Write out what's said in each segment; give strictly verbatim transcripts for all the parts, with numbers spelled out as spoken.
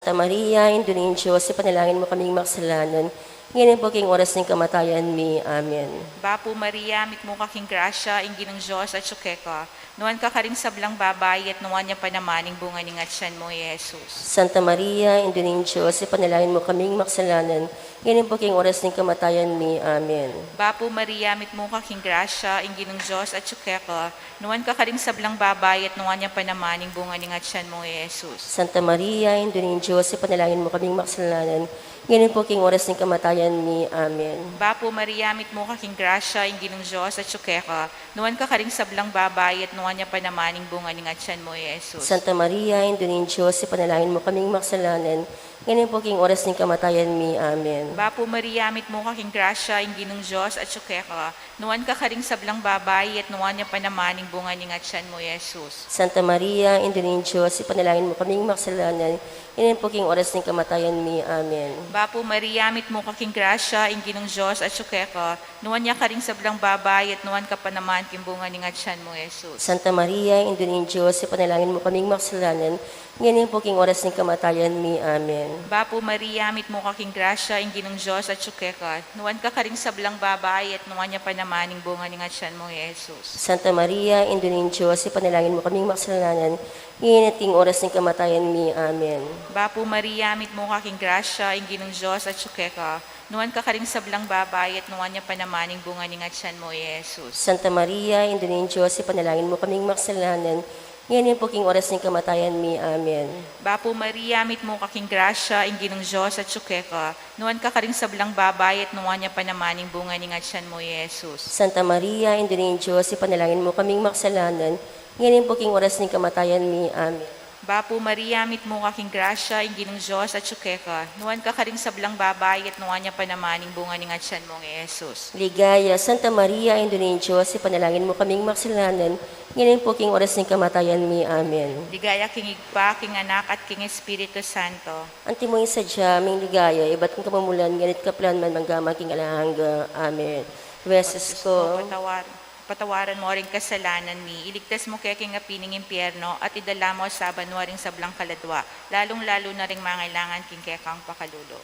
Santa Maria, Indu ning Dios, ipanalangin mu kaming makasalanan, ngeni ampo king oras ning kamatayan mi. Amen. Bapu Maria, mitmu ka king grasya, ing Ginung Dios atyu keka. Nuan ka karing sablang babai, at nuan ya pa naman ing bunga ning atyan mu, i Jesus. Santa Maria, Indu ning Dios, ipanalangin mu kaming makasalanan, ngeni ampo king oras ning kamatayan mi. Amen. Bapu Maria, mitmu ka king grasya, ing Ginung Dios atyu keka. Nuan ka karing sablang babai, at nuan ya pa naman ing bunga ning atyan mu, i Jesus. Santa Maria, Indu ning Dios, ipanalangin mu kaming makasalanan, ngeni ampo king oras ning kamatayan mi. Amen. Bapu Maria, mitmu ka king grasya, ing Ginung Dios atyu keka. Nuan ka karing sablang babai, at nuan ya pa naman ing bunga ning atyan mu, i Jesus. Santa Maria, Indu ning Dios, ipanalangin mu kaming makasalanan, ngeni ampo king oras ning kamatayan mi. Amen. Bapu Maria, mitmu ka king grasya, ing Ginung Dios atyu keka. Nuan ka karing sablang babai, at nuan ya pa naman ing bunga ning atyan mu, i Jesus. Santa Maria, Indu ning Dios, ipanalangin mu kaming makasalanan, ngeni ampo king oras ning kamatayan mi. Amen. Bapu Maria, mitmu ka king grasya, ing Ginung Dios atyu keka. Nuan ya karing sablang babai, at nuan ka pa naman king bunga ning atyan mu, i Jesus. Santa Maria, Indu ning Dios, ipanalangin mu kaming makasalanan, ngeni ampo king oras ning kamatayan mi. Amen. Bapu Maria, mitmu ka king grasya, ing Ginung Dios atyu keka. Nuan ka karing sablang babai, at nuan ya pa naman ing bunga ning atyan mu, i Jesus. Santa Maria, Indu ning Dios, ipanalangin mu kaming makasalanan, ngeni at king oras ning kamatayan mi. Amen. Bapu Maria, mitmu ka king grasya, ing Ginung Dios atyu keka. Nuan ka karing sablang babai, at nuan ya pa naman ing bunga ning atyan mu, i Jesus. Santa Maria, Indu ning Dios, ipanalangin mu kaming makasalanan, ngeni ampo king oras ning kamatayan mi. Amen. Bapu Maria, mitmu ka king grasya, ing Ginung Dios atyu keka. Nuan ka karing sablang babai, at nuan ya pa naman ing bunga ning atyan mu, i Jesus. Santa Maria, Indu ning Dios, ipanalangin mu kaming makasalanan, ngeni ampo king oras ning kamatayan mi. Amen. Bapu Maria, mitmu ka king grasya, ing Ginung Dios atyu keka. Nuan ka karing sablang babai, at nuan ya pa naman ing bunga ning atyan mu, i Jesus. Ligaya. Santa Maria, Indu ning Dios, ipanalangin mu kaming makasalanan, ngeni ampo king oras ning kamatayan mi. Amen. Ligaya king Ibpa, king Anak, at king Espiritu Santo. Antimo ing sadya ming ligaya, ibat king kamumulan, ngeni at kapilan man, mangga man king alang angga. Amen. O Jesus ko, patawar-, patawaran mu ring kasalanan mi, iligtas mu kami king api ning impyerno, at idala mu sa banua ring sablang kaladua, lalung-lalu na ring mangailangan king kekang pakalulu.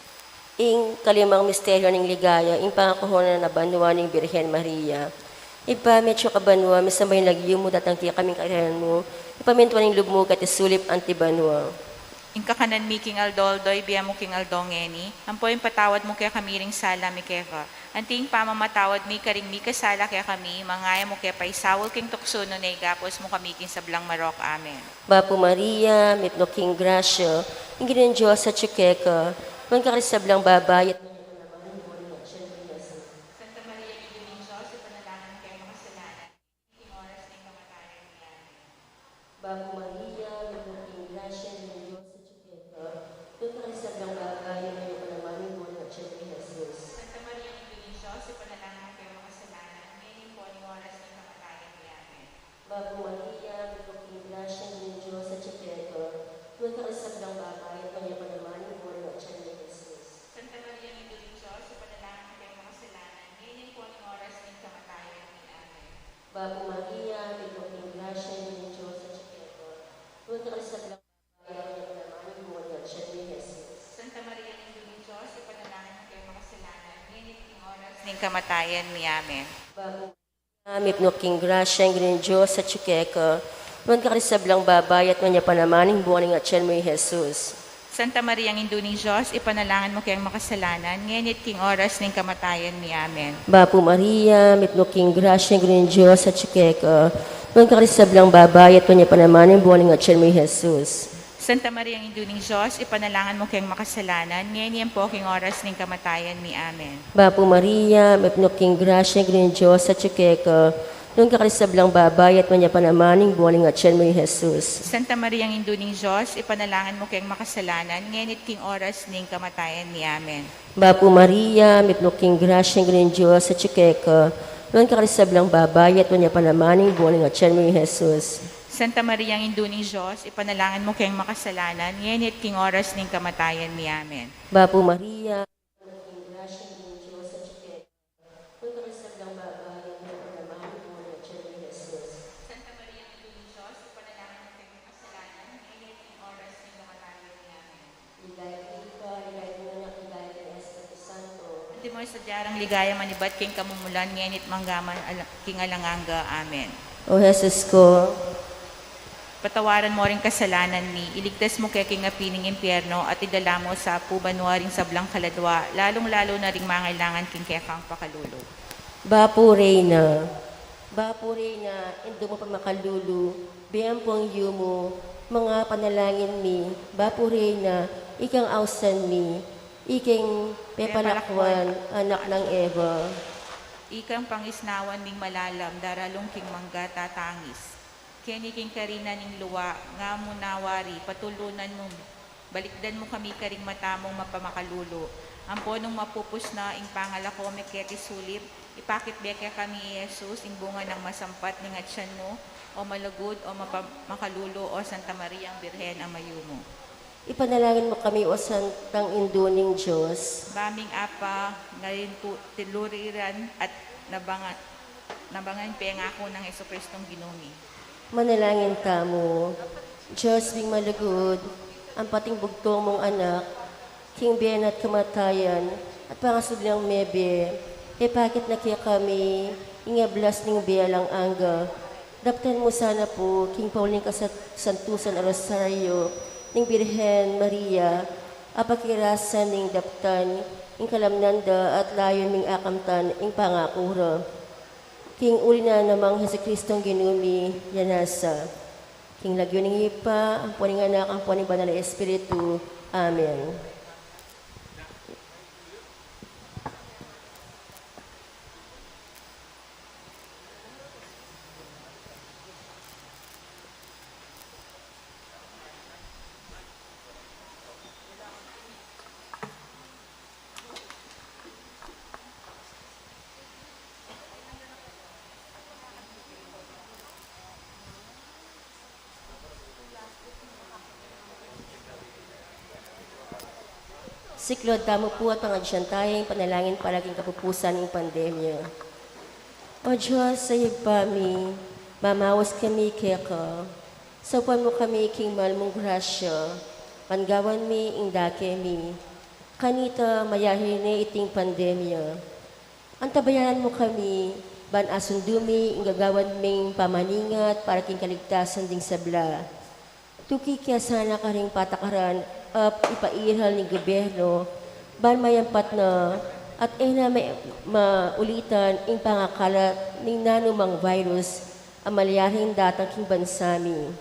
Ing kalimang misteryo ning ligaya, ing pangakuhunan a banua ning Birhen Maria. Ibpa mi atsu ka banua, misamban ya ing lagyu mu, datang kekami ing kayarian mu, mipamintuan ing lub mu keti sulip anti banua. Ing kakanan mi king aldo-aldo ibie mu king aldo ngeni, ampo ipatawad mu kekami ring sala mi keka, anti ing pamamatawad mi karing mikasala kekami, manga e mu ke paisaul king tuksu nune igapus mu kami king sablang marok. Amen. Bapu Maria, mitmu ka king grasya, ing Ginung Dios atsu keka, nuan ka karing sablang babai, at nuan ya pa naman ing bunga ning atyan mu, i Jesus. Santa Maria, Indu ning Dios, ipanalangin mu kaming makasalanan, ngeni at king oras ning kamatayan mi. Amen. Bapu Maria, mitmu ka king grasya, ing Ginung Dios atsu keka, nuan ka karing sablang babai, at nuan ya pa naman ing bunga ning atyan mu, i Jesus. Santa Maria, Indu ning Dios, ipanalangin mu kaming makasalanan, ngeni ampo king oras ning kamatayan mi. Amen. Bapu Maria, mitmu ka king grasya, ing Ginung Dios atsu keka, nuan ka karing sablang babai, at nuan ya pa naman ing bunga ning atyan mu, i Jesus. Santa Maria, Indu ning Dios, ipanalangin mu kaming makasalanan, ngeni ampo king oras ning kamatayan mi. Amen. Bapu Maria, mitmu ka king grasya, ing Ginung Dios atsu keka, nuan ka karing sablang babai, at nuan ya pa naman ing bunga ning atyan mu, i Jesus. Santa Maria, Indu ning Dios, ipanalangin mu kaming makasalanan, ngeni at king oras ning kamatayan mi. Amen. Bapu Maria, mitmu ka king grasya, ing Ginung Dios atsu keka, nuan ka karing sablang babai, at nuan ya pa naman ing bunga ning atyan mu, i Jesus. Santa Maria, Indu ning Dios, ipanalangin mu kaming makasalanan, ngeni at king oras ning kamatayan mi. Amen. Bapu Maria, mitmu ka king grasya, ing Ginung Dios atsu keka, nuan ka karing sablang babai, at nuan ya pa naman ing bunga ning atyan mu, i Jesus. Santa Maria, Indu ning Dios, ipanalangin mu kaming makasalanan, ngeni ampo king oras ning kamatayan mi. Amen. Bapu Maria, mitmu ka king grasya, ing Ginung Dios atsu keka, nuan ka karing sablang babai, at nuan ya pa naman ing bunga ning atyan mu, i Jesus. Santa Maria, Indu ning Dios, ipanalangin mu kaming makasalanan, ngeni at king oras ning kamatayan mi. Amen. Bapu Maria, mitmu ka king grasya, ing Ginung Dios atsu keka, nuan ka karing sablang babai, at nuan ya pa naman ing bunga ning atyan mu, i Jesus. Santa Maria, Indu ning Dios, ipanalangin mu kaming makasalanan, ngeni at king oras ning kamatayan mi. Amen. Bapu Maria, mitmu ka king grasya, ing Ginung Dios atsu keka, nuan ka karing sablang babai, at nuan ya pa naman ing bunga ning atyan mu, i Jesus. Santa Maria, Indu ning Dios, ipanalangin mu kaming makasalanan, ngeni at king oras ning kamatayan mi. Amen. Mo sa diarang ligaya manibat king kamumulan, ngeni't manggaman ala-, king alang angga. Amen. O Jesus ko, patawaran mo ring kasalanan mi, iligtas mo kami king api ning impyerno, at idala mo sa banua ring sablang kaladua, lalung-lalu na ring mangailangan king kekang pakalulu. Bapu Reyna, Bapu Reyna, Indu ming pamakalulu, bie ampong yumu, manga panalangin mi, Bapu Reyna, ikang ausan mi, ikeng pepalakwan, anak nang Eva. Ikang pangisnawan ming malalam, daralung king mangga tatangis. Keni king karina ning lua, nga mu nawari, patulunan mu, balikdan mu kami karing mata mung mapamakalulu. Ampo nung mapupus na ing pangalako mi keti sulip, ipakit be kekami i Jesus, ing bunga nang masampat ning atian mu, o malugud, o mapamakalulu, o Santa Mariang Birhen a mayumu. Ipanalangin mu kami, o Santang Indu ning Dios. Baming Apa, ngayon tu-, tiluriran at nabanga-, nabangan pengaku nang Jesucristong Ginu mi. Manalangin tamu. Dios ming malugud, ang pating bugtung mung Anak, king bie na at kamatayan, at pangasubling mebie, ipakit na kekami ing ablas ning bie alang angga. Daptan mu sana pu, king pauling kasat-, santusan a Rosario ning Birhen Maria, a pakirasan ning daptan ing kalamnan da at layun ming akamtan ing pangaku ra. King uli na namang Jesucristong Ginu mi, ya nasa. King lagyu ning Ibpa, ampo ning Anak, ampo ning Banal a Espiritu. Amen. Siklaud tamu pu at pangadyian taya ing panalangin para king kapupusan ning pandemya. O Dios a Ibpa mi, mamaus kami keka. Saupan mu kami king mal mung grasya, ban gawan mi ing dake mi. Kanita mayari ne iting pandemya. Antabayanan mu kami, ban asundu mi ing gagawan ming pamaningat para king kaligtasan ding sabla. Tuki ke sana karing patakaran a ipairal ning gubyernu, ban mayampat na at e na ma-, maulitan ing pangakalat ning nanumang virus a malyaring datang king bansa mi.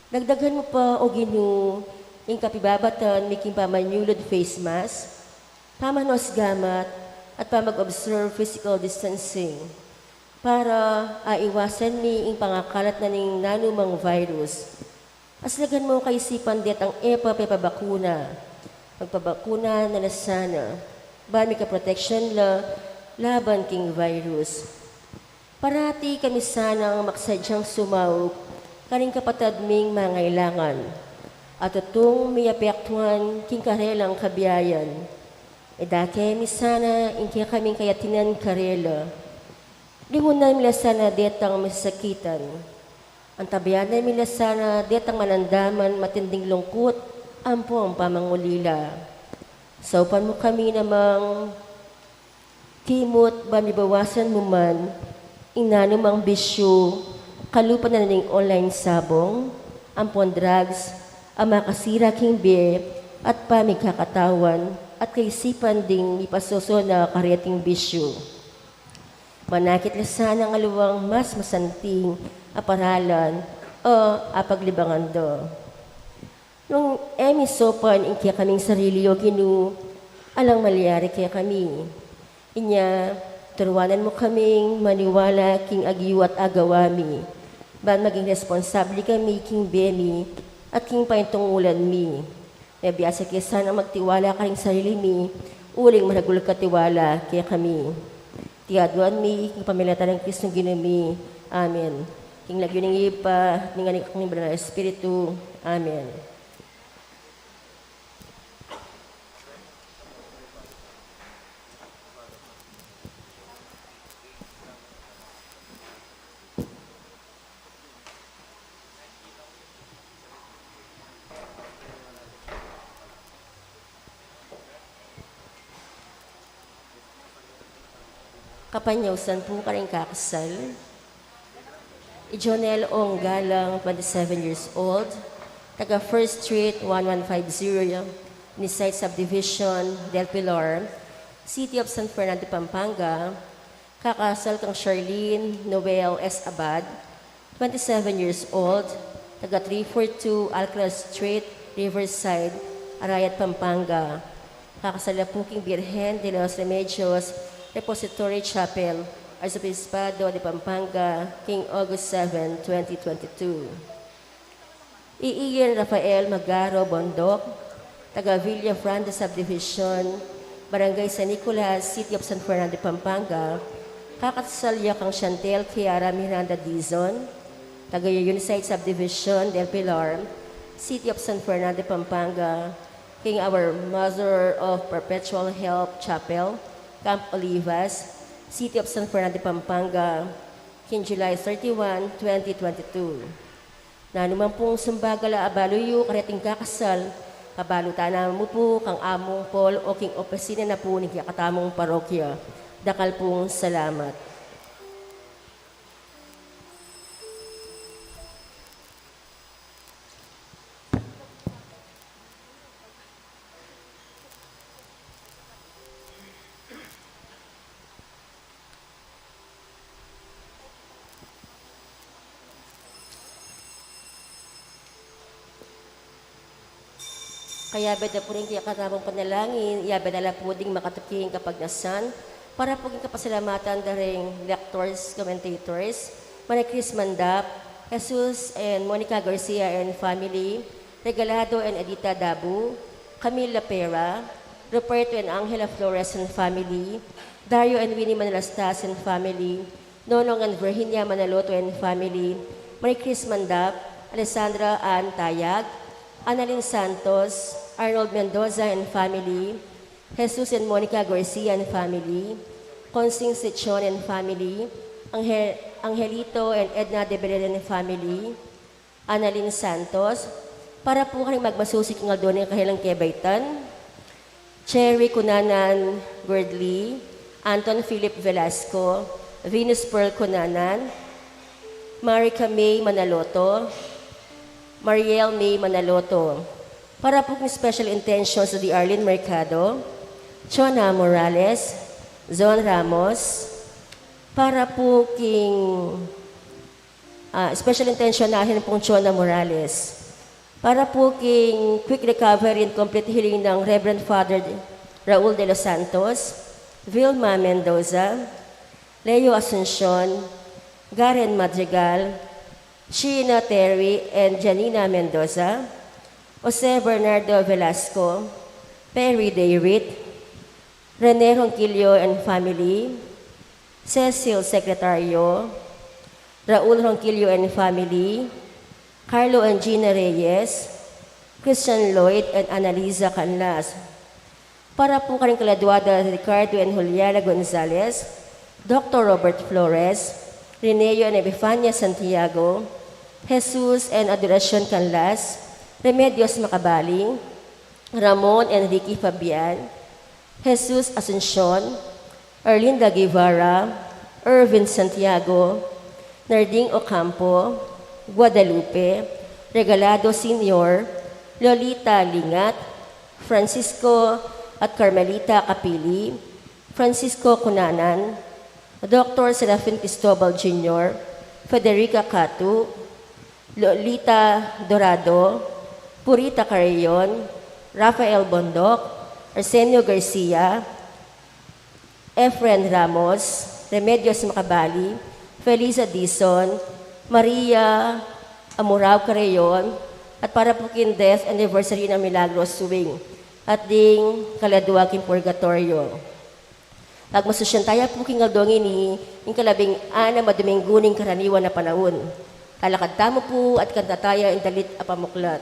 Dagdagan mu pa, O Ginu, ing kapibabatan mi king pamanyulud face mask, pamanos gamat, at pamag-observe physical distancing, para aiwasan mi ing pangakalat na ning nanumang virus. Asnagan mu kaisipan detang e pa pepabakuna. Magpabakuna na la sana, ban mika protection la laban king virus. Parati kami sanang makasadyang sumaup karing kapatad ming mangailangan, at tutung miapektuan king karelang kabiayan. Idake mi sana ing kekaming kayatinan karela. Lingunan mi la sana detang masakitan. Antabayanan mi la sana detang manandaman matinding lungkut ampong pamangulila. Saupan mu kami namang kimut ban mibawasan mu man ing nanumang bisyu, kalupa na ning online sabong ampon drugs, a makasira king bie at pamikakatawan at kaisipan ding mipasoso na kareting bisyu. Manakit la sanang aliwang mas masanting a paralan a apaglibangan da. Nung e mi saupan ing kekaming sarili, O Ginu, alang malyari kekami. Inya, turuanan mu kaming maniwala king agyu at agawa mi, ban maging responsable kami king bie mi at king paintungulan mi. Mabiasa ke sanang magtiwala karing sarili mi, uling maragul ka tiwala kekami. Iti aduan mi king pamilatan nang Kristong Ginu mi. Amen. King lagyu ning Ibpa, ning Anak, ning Banal a Espiritu. Amen. Kapanyausan pu karing kakasal. I Jonel Ong Galang, twenty-seven years old, taga First Street, one one five zero, Nisait Subdivision, Del Pilar, City of San Fernando, Pampanga, kakasal kang Charlene Noel S. Abad, twenty-seven years old, taga three four two Alcala Street, Riverside, Arayat, Pampanga. Kakasal ya pu king Birhen de los Remedios Repository Chapel, Arzobispado de Pampanga, king August seven, twenty twenty-two. I Ian Rafael Magaro Bondoc, taga Villa Frandes Subdivision, Barangay San Nicolas, City of San Fernando, Pampanga, kakasal ya kang Chantel Kiara Miranda Dizon, taga Unicide Subdivision, Del Pilar, City of San Fernando, Pampanga, king Our Mother of Perpetual Help Chapel, Camp Olivas, City of San Fernando, Pampanga, king July thirty-one, twenty twenty-two. Nanu man pung sumbagal a abalu yu kareting kakasal, pabalutan na mu pu kang Among Paul o king opisina na pu ning kekatamung parokya. Dakal pung salamat. Kayabe da pu ring kekatamung panalangin, yabe da la pu ding makatuking kapagnasan, para pu king kapasalamatan da ring lectors, commentators, Maria Chris Mandap, Jesus and Monica Garcia and family, Regalado and Edita Dabu, Camila Pera, Ruperto and Angela Flores and family, Dario and Winnie Manalastas and family, Nonong and Virginia Manaloto and family, Marie Chris Mandap, Alessandra Ann Tayag, Annalyn Santos, Arnold Mendoza and family, Jesus and Monica Garcia and family, Consing Sichon and family, Angel- Angelito and Edna de Belen and family, Annalyn Santos, para pu karing magmasusi king aldo ning kanilang kebaitan, Cherry Cunanan Gurdley, Anton Philip Velasco, Venus Pearl Cunanan, Marica May Manaloto, Mariel May Manaloto. Para pu king special intentions di Arlene Mercado, Chona Morales, Zon Ramos. Para pu king Ah, special intention na rin pung Chona Morales. Para pu king quick recovery and complete healing ng Reverend Father Raul de los Santos, Vilma Mendoza, Leo Asuncion, Garen Madrigal, Sheena Terry and Janina Mendoza, Jose Bernardo Velasco, Perry Dayrit, Rene Ronquillo and family, Cecil Secretario, Raul Ronquillo and family, Carlo and Gina Reyes, Christian Lloyd and Annalisa Canlas. Para pu karing kaladua da Ricardo and Juliana Gonzalez, Doctor Robert Flores, Rineo and Epifania Santiago, Jesus and Adoracion Canlas, Remedios Macabaling, Ramon Enrique Fabian, Jesus Asuncion, Erlinda Guevara, Ervin Santiago, Narding Ocampo, Guadalupe, Regalado Senior, Lolita Lingat, Francisco at Carmelita Capili, Francisco Cunanan, Doctor Serafin Cristobal Junior, Federica Catu, Lolita Dorado, Purita Carreon, Rafael Bondoc, Arsenio Garcia, Efren Ramos, Remedios Macabali, Felisa Dizon, Maria Amurao Carreon, at para pu king death anniversary nang Milagros Swing at ding kaladua king purgatoryo. Pagmasusyan taya pu king aldo ngeni, ing kalabing anam a Dominggu ning karaniwan a panaun. Talakad tamu pu at kanta taya ing dalit a pamuklat.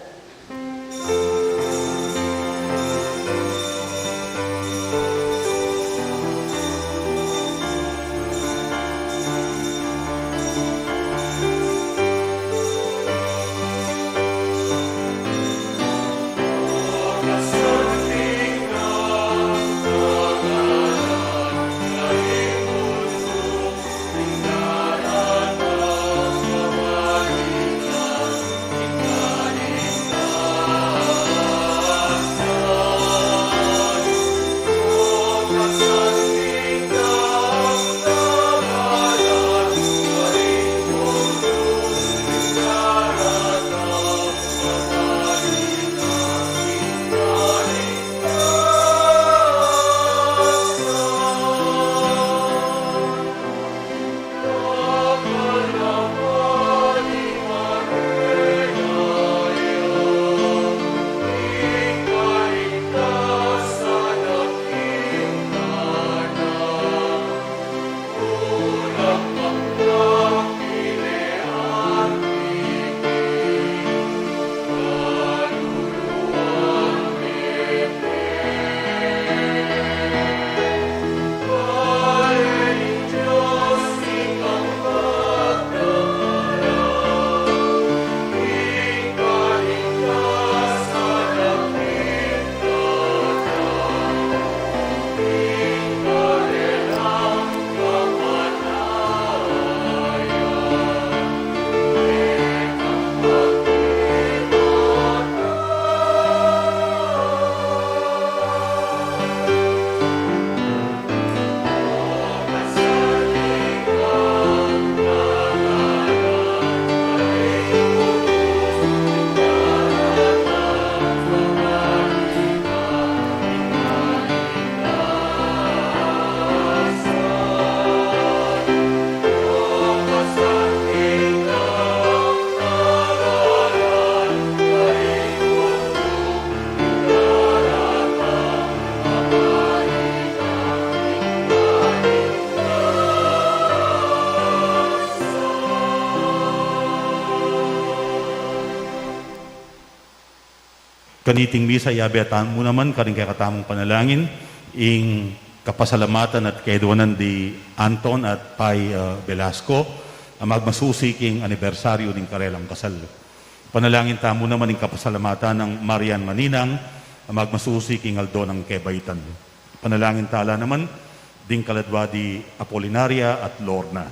Kaniting misa, yabe tamu naman karing kekatamung panalangin ing kapasalamatan at keduanan di Anton at Pai, ah, Velasco, a magmasusi king anibersaryu ning karelang kasal. Panalangin tamu naman ing kapasalamatan nang Marian Maninang a magmasusi king aldo nang kebaitan. Panalangin tala naman ding kaladwa di Apolinaria at Lorna.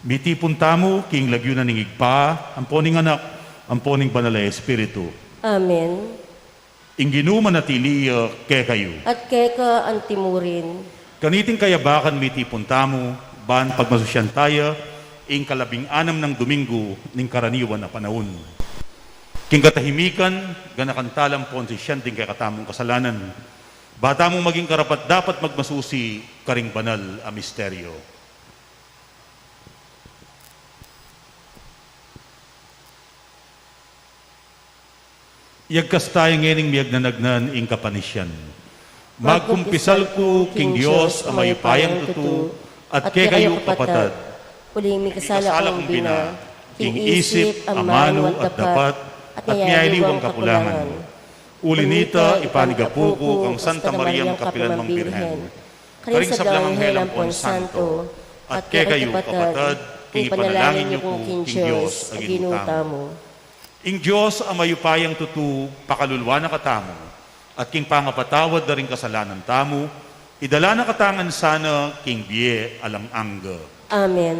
Mitipun tamu king lagyu na ning Ibpa, ampo ning Anak, ampo ning Banal a Espiritu. Amen. Ing Ginu manatili ya kekayu. At keka antimurin. Kaniting kayabakan mitipun tamu, ban pagmasusian taya ing kalabing-anam nang Domingo ning karaniwan a panaun. King katahimikan, ganakan tala ampon sisian ding kekatamung kasalanan, ba tamu maging karapat-dapat magmasusi karing banal a misteryo. Yagkas taya ngening miyagnanagnan ing kapanisian. Magkumpisal ku king Dios a mayupayang tutu, at kekayu kapatad, uling mikasala kung bina, king isip, amanu, at dapat, at mayaliwang kakulangan. Uli nita, ipanigapu ku kang Santa Mariang kapilanmang Birhen, karing sablang anghel ampon santo, at kekayu kapatad, king ipanalangin yu ku king Dios a Ginu tamu. Ing Dios a mayupayang tutu pakalulwan na katamu, at king pangapatawad da ring kasalanan tamu, idala na katamu ngan sana king bie alang angga. Amen.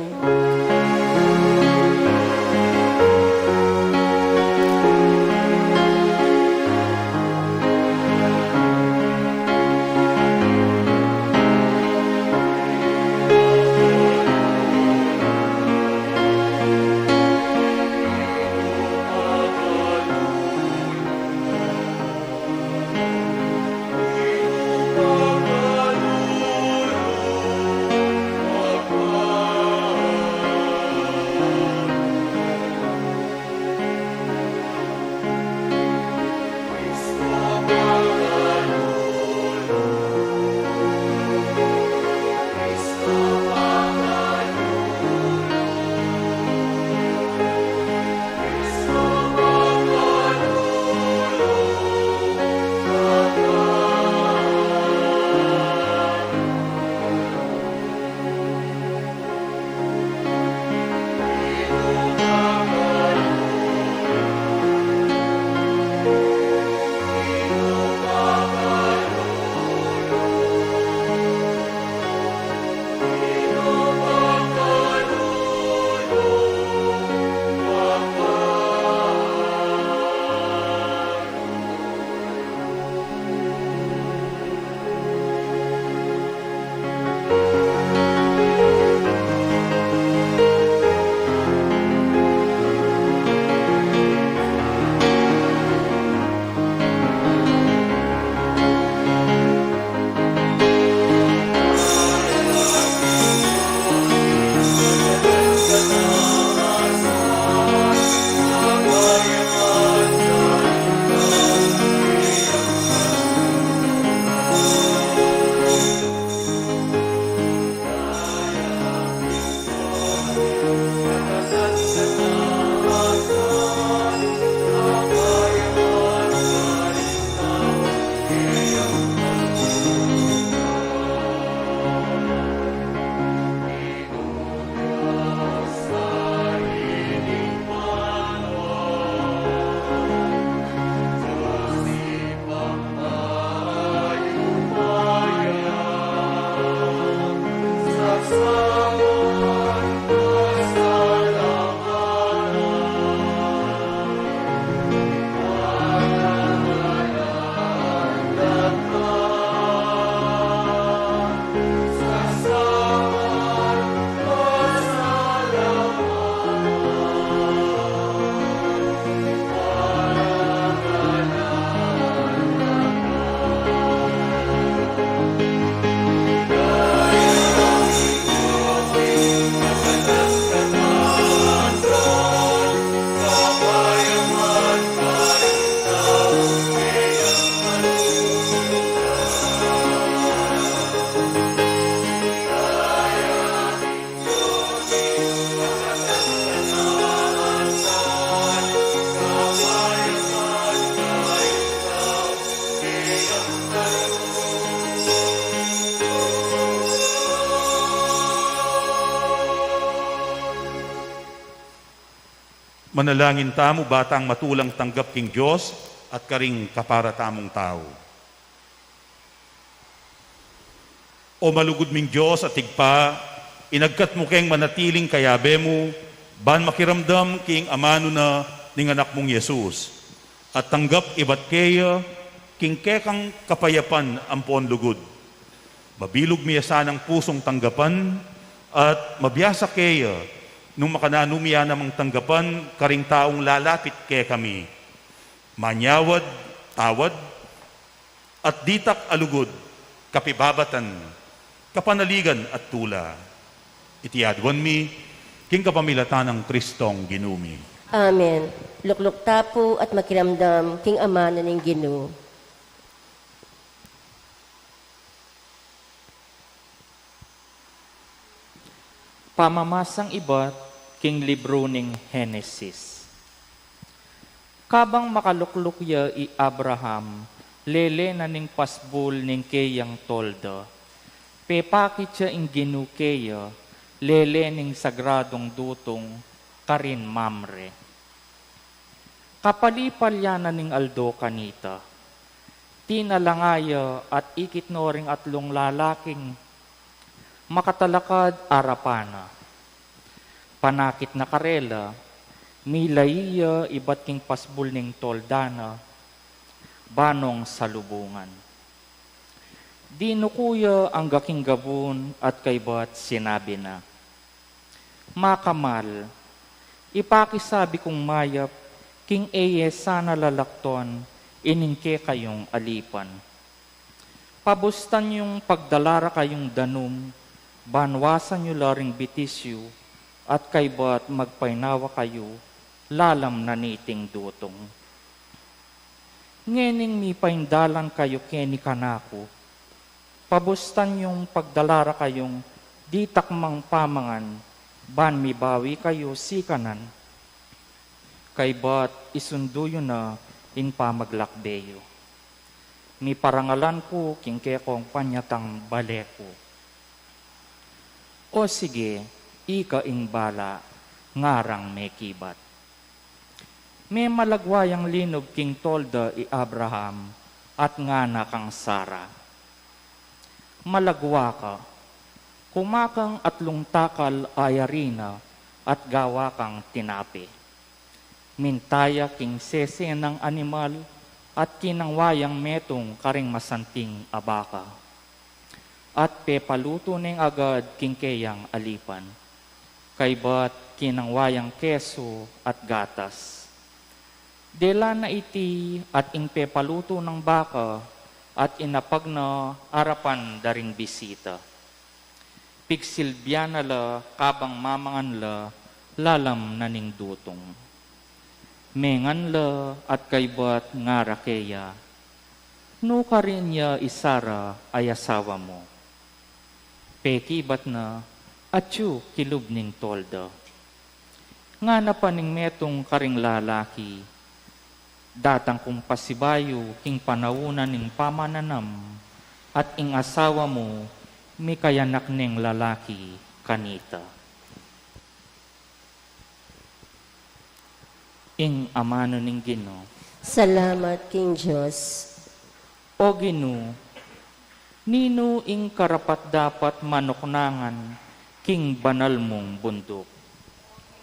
Manalangin tamu, ba tang matulang tanggap king Dios at karing kapara tamung tau. O malugud ming Dios at Ibpa, inagkat mu keng manatiling kayabe mu, ban makiramdam king amanu na ning Anak mung Jesus, at tanggap ibat keya king kekang kapayapan ampon lugud. Mabilug mi ya sanang pusung tanggapan, at mabiasa keya nung makananu mi ya namang tanggapan karing taung lalapit kekami. Manyawad, tawad, at ditak a lugud, kapibabatan, kapanaligan at tula. Iti aduan mi king kapamilatan nang Kristong Ginu mi. Amen. Lukluk ta pu at makiramdam king amanu ning Ginu. Pamamasang ibat king libru ning Henesis. Kabang makalukluk ya i Abraham, lele na ning pasbul ning keyang tolda, pepakit ya ing Ginu keya, lele ning sagradung dutung karin Mamre. Kapalipal ya na ning aldo kanita. Tinalanga ya at ikit no ring atlung lalaking makatalakad arapan na. Panakit na karela, milai ya ibat king pasbul ning tolda na, banong salubungan. Dinuku ya angga king gabun at kaybat sinabi na, "Makamal, ipakisabi kung mayap king e ye sana lalakton ining kekayung alipan. Pabustan yung pagdala ra kayung danum, ban wasan yu la ring bitis yu, at kaybat magpainawa kayu lalam na niting dutung. Ngening mipaindalan kayu keni kanaku, pabustan yung pagdala ra kayung ditak mang pamangan, ban mibawi kayu sikanan, kaybat isundu yu na ing pamaglakbe yu. Miparangalan ku king kekong panyatang bale ku." "O sige, ika ing bala," ngarang mekibat. Memalagwa yang linub king tolda i Abraham at ngana kang Sara, "Malagwa ka, kuma kang atlung takal a arina at gawa kang tinape." Minta ya king sese nang animal at kinangwa yang metung karing masanting a baka. At pepalutu neng agad king keyang alipan. Kaybat kinangwa yang kesu at gatas. Dela na iti at ing pepalutu nang baka at inapag na arapan da ring bisita. Pigsilbian na la kabang mamangan la lalam na ning dutung. Mengan la at kaybat ngara keya, "Nukarin ya i Sara a asawa mu?" Pekibat na, "Atyu kilub ning tolda." Ngana pa ning metung karing lalaki, "Datang kung pasibayu king panaunan ning pamananam, at ing asawa mu mikayanak neng lalaki kanita." Ing amanu ning Ginu. Salamat king Dios. O Ginu, ninu ing karapat-dapat manuknangan king banal mung bunduk?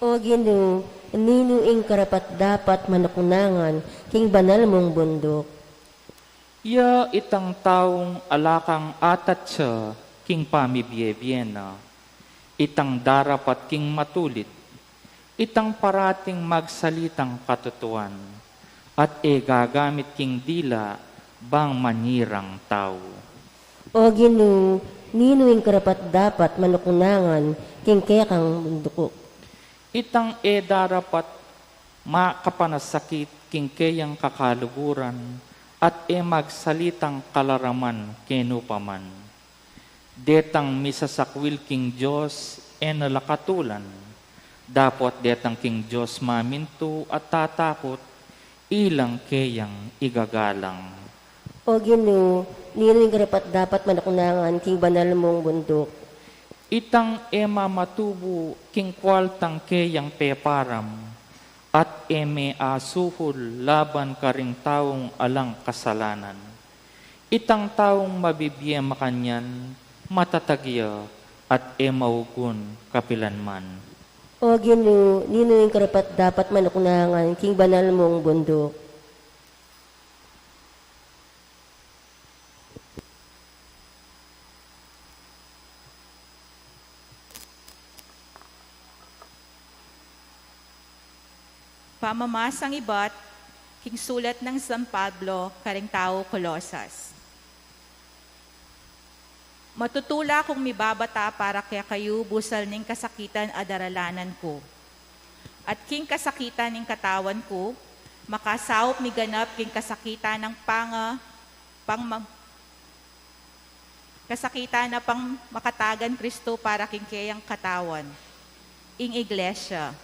O Ginu, ninu ing karapat-dapat manuknangan king banal mung bunduk? Ya itang taung ala kang atatsa king pamibie-bie na, itang darapat king matulid, itang parating magsalitang katutuan, at e gagamit king dila bang manyirang tau. O Ginu, ninu ing karapat-dapat manuknangan king kekang bunduk? Itang e darapat makapanasakit king keyang kakaluguran, at e magsalitang kalaraman kenu pa man. Detang misasakwil king Dios e na la katulan, dapot detang king Dios mamintu at tatakut, ilang keyang igagalang. O Ginu, ninu ing karapat-dapat manuknangan king banal mung bunduk? Itang e mamatubu king kualtang keyang peparam, at e me asuhul laban karing taung alang kasalanan. Itang taung mabibie makanyan, matatag ya at e maugun kapilanman. O Ginu, ninu ing karapat-dapat manuknangan king banal mung bunduk? Pamamasang ibat king sulat nang San Pablo karing taga Colosas. Matutula kung mibabata para kekayu busal ning kasakitan a daralanan ku. At king kasakitan ning katawan ku, makasaup mi ganap king kasakitan nang panga-, pangma-, kasakitan na pangmakatagan Kristo para king keyang katawan, ing iglesia.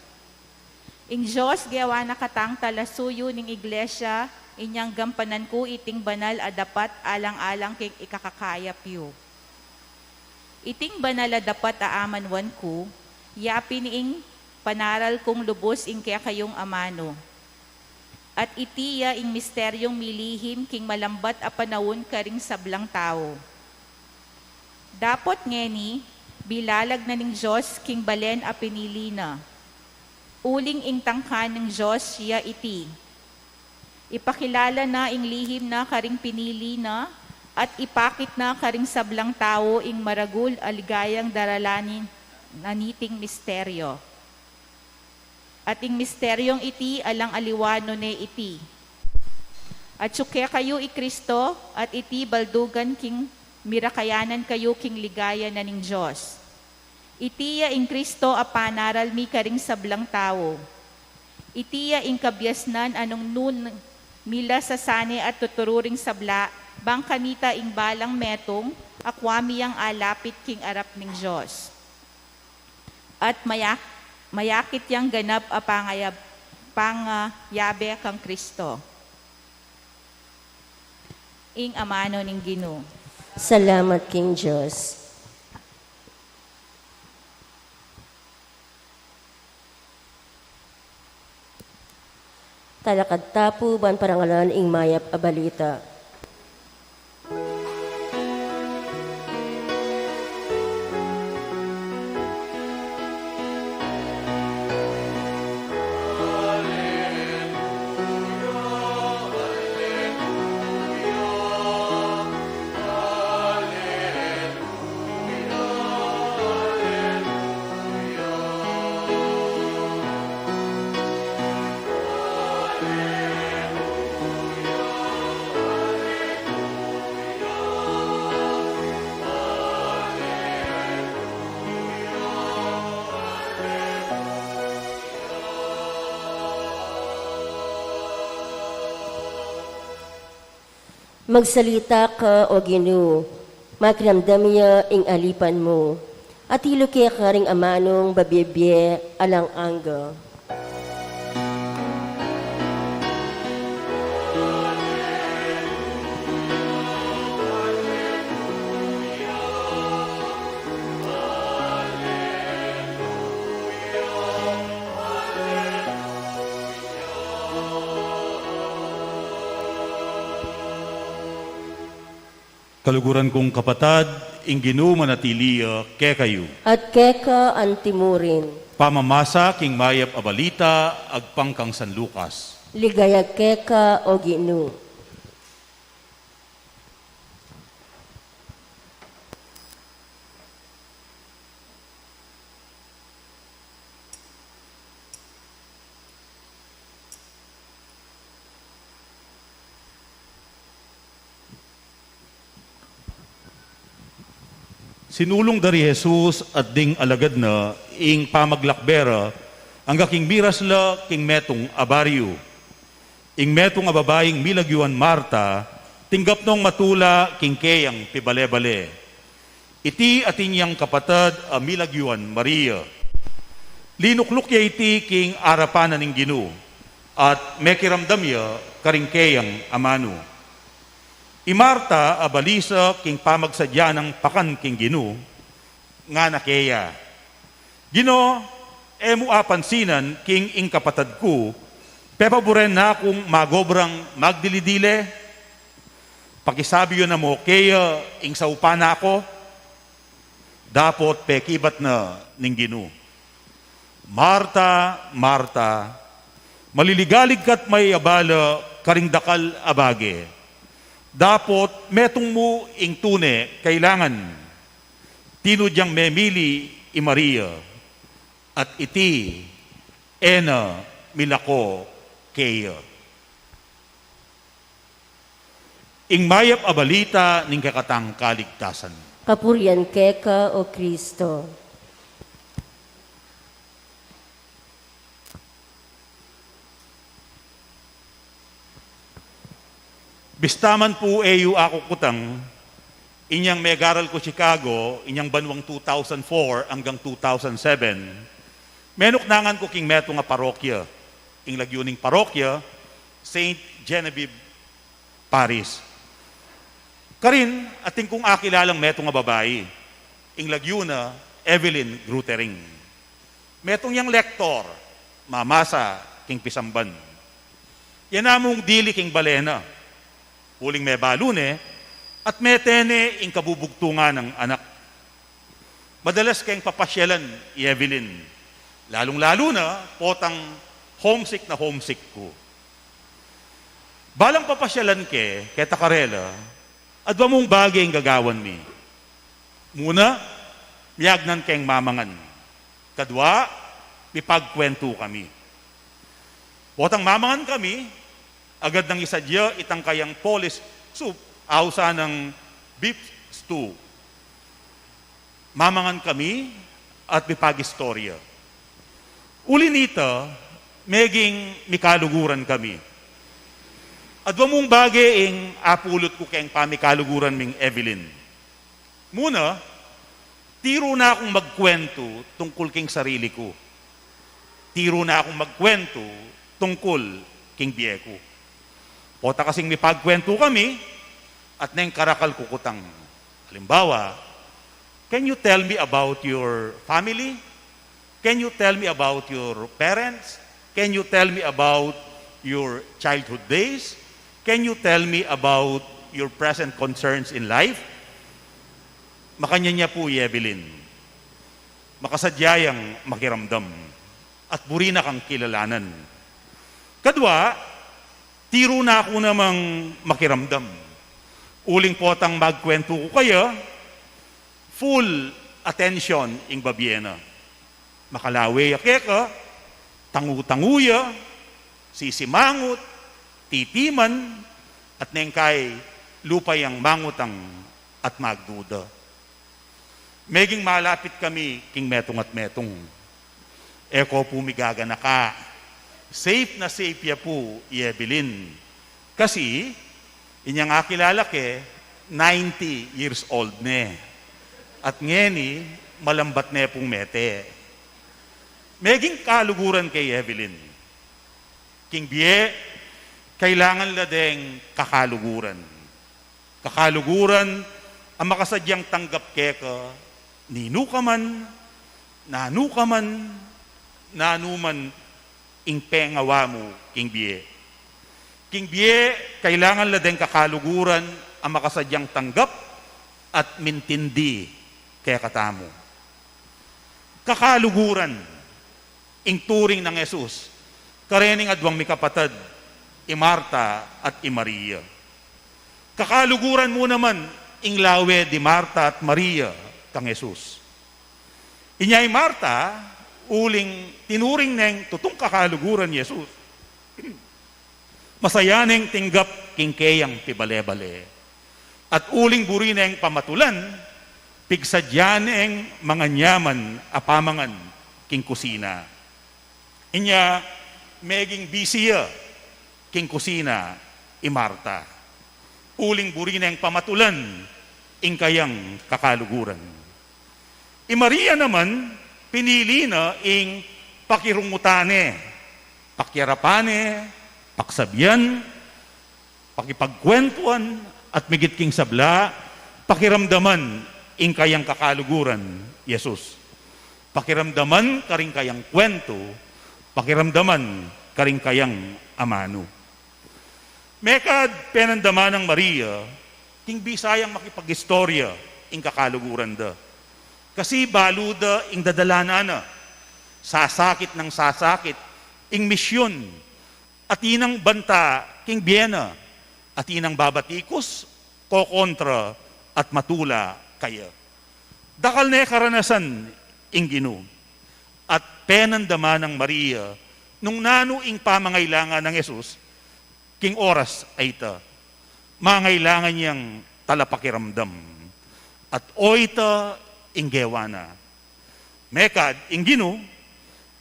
Ing Dios gewa na katang talasuyu ning iglesia, inyang gampanan ku iting banal a dapat alang-alang king ikakakayap yu. Iting banal a dapat a amanuan ku, yapin ing panaral kung lubus ing kekayung amanu. At iti ya ing misteryung milihim king malambat a panaun karing sablang tau. Dapot ngeni, bilalag na ning Dios king balen a pinili na. Uling ing tangka ning Dios ya iti. Ipakilala na ing lihim na karing pinili na, at ipakit na karing sablang tau ing maragul a ligayang daralanan na niting misteryo. At ing misteryung iti alang aliwa nune iti. Atiu kekayu i Kristo, at iti baldugan king mirakayanan kayu king ligaya na ning Dios. Iti ya ing Kristo a panaral mi karing sablang tau. Iti ya ing kabiasnan a nung nu mila sasane at tuturu ring sabla, bang kanita ing balang metung, akua mi yang alapit king arap ning Dios. At mayak-, mayakit yang ganap a pangayab-, pangayabe kang Kristo. Ing amanu ning Ginu. Salamat king Dios. Talakad ta pu ban parangalan ing mayap a balita. Magsalita ka, O Ginu, makiramdam ya ing alipan mu, at ilu keka ring amanung babie-bie alang angga. Kaluguran kung kapatad, ing Ginu manatili ya kekayu. At keka antimurin. Pamamasa king mayap a balita agpang kang San Lucas. Ligaya keka, O Ginu. Sinulung da ri Jesus at ding alagad na ing pamaglakbe ra, angga king miras la king metung a baryu. Ing metung a babaing milagyuan Marta, tinggap nong matula king keyang pibale-bale. Iti atin yang kapatad a milagyuan Maria. Linukluk ya iti king arapan na ning Ginu, at mekiramdam ya karing keyang amanu. I Marta a balisa king pamagsadya nang pakan king Ginu, ngana keya, Ginu, e mu apansinan king ing kapatad ku, Pepaburen na kung magobrang magdili-dili, pakisabi yu na mu keya ing saupan na ku, dapot pekibat na ning Ginu. Marta, Marta, maliligalig ka't may abala karing dakal a bage. Dapot metung mu ing tune kailangan. Tinud yang memili i Maria, at iti e na milako keya. Ing mayap a balita ning kekatang kaligtasan. Kapurian keka, O Kristo. Bista man pu e yu akukutang, inyang megaral ku Chicago, inyang banuang two thousand four anggang two thousand seven, menuknangan ku king metung a parokya, ing lagyu ning parokya, Saint Genevieve Parish. Karin, atin kung akilalang metung a babai, ing lagyu na Evelyn Grutering. Metung yang lektor, mamasa king pisamban. Yan na mung dili king bale na. Uling mebalu ne, at mete ne ing kabubugtungan nang anak. Madalas keng papasyalan i Evelyn. Lalung-lalu na, potang homesick na homesick ku. Balang papasyalan ke, keta karela, adwa mung bage ing gagawan mi. Muna, miyagnan keng mamangan. Kadwa, mipagkwentu kami. Potang mamangan kami, agad nang isadya itang kayang Polish soup, ausan nang beef stew. Mamangan kami at mipagistorya. Uli nita, meging mikaluguran kami. Adwa mung bage ing apulut ku keng pamikaluguran ming Evelyn. Muna, tiru na kung magkwentu tungkul king sarili ku. Tiru na kung magkwentu tungkul king bie ku. Pota kasing mipagkwentu kami, at neng karakal ku kutang. Halimbawa, "Can you tell me about your family? Can you tell me about your parents? Can you tell me about your childhood days? Can you tell me about your present concerns in life?" Makanyan ya pu i Evelyn. Makasadya yang makiramdam. At buri na kang kilalanan. Kadwa, tiru na ku namang makiramdam. Uling potang magkwentu ku kaya, full attention ing babie na. Makalawe ya keka, tangu-tangu ya, sisimangut, titiman, at neng kai lupa yang mangutang at magduda. Meging malapit kami king metung at metung. E ko pu migaganaka. Safe na safe ya pu i Evelyn. Kasi, inyang akilala ke, ninety years old ne. At ngeni, malambat ne pung mete. Meging kaluguran ke i Evelyn. King bie, kailangan la deng kakaluguran. Kakaluguran a makasadyang tanggap keka, ninu ka man, nanu ka man, nanu man ing pengawa mu king bie. King bie, kailangan la deng kakaluguran a makasadyang tanggap at mintindi kekatamu. Kakaluguran ing turing nang Jesus karening adwang mikapatad, i Marta at i Maria. Kakaluguran mu naman ing lawe di Marta at Maria kang Jesus. Inya i Marta, uling tinuring neng tutung kakaluguran i Jesus, masaya neng tinggap king keyang pibale-bale. At uling buri neng pamatulan, pigsadya neng manganyaman a pamangan king kusina. Inya, meging busy ya king kusina i Marta. Uling buri neng pamatulan ing kayang kakaluguran. I Maria naman, pinili na ing pakirungutan ne, pakiarapan ne, paksabian, pakipagkwentuan, at migit king sabla, pakiramdaman ing kayang kakaluguran, Jesus. Pakiramdaman karing kayang kwentu, pakiramdaman karing kayang amanu. Mekad penandaman nang Maria king bisa yang makipag-istorya ing kakaluguran da. Kasi balu da ing dadalanan na, sasakit nang sasakit ing misyun, atin nang banta king bie na, atin nang babatikus, kokontra, at matula kaya. Dakal ne karanasan ing Ginu, at penandaman nang Maria nung nanu ing pamangailangan nang Jesus king oras a ita. Mangailangan yang talapakiramdam, at o ita ing gewa na. Mekad ing Ginu,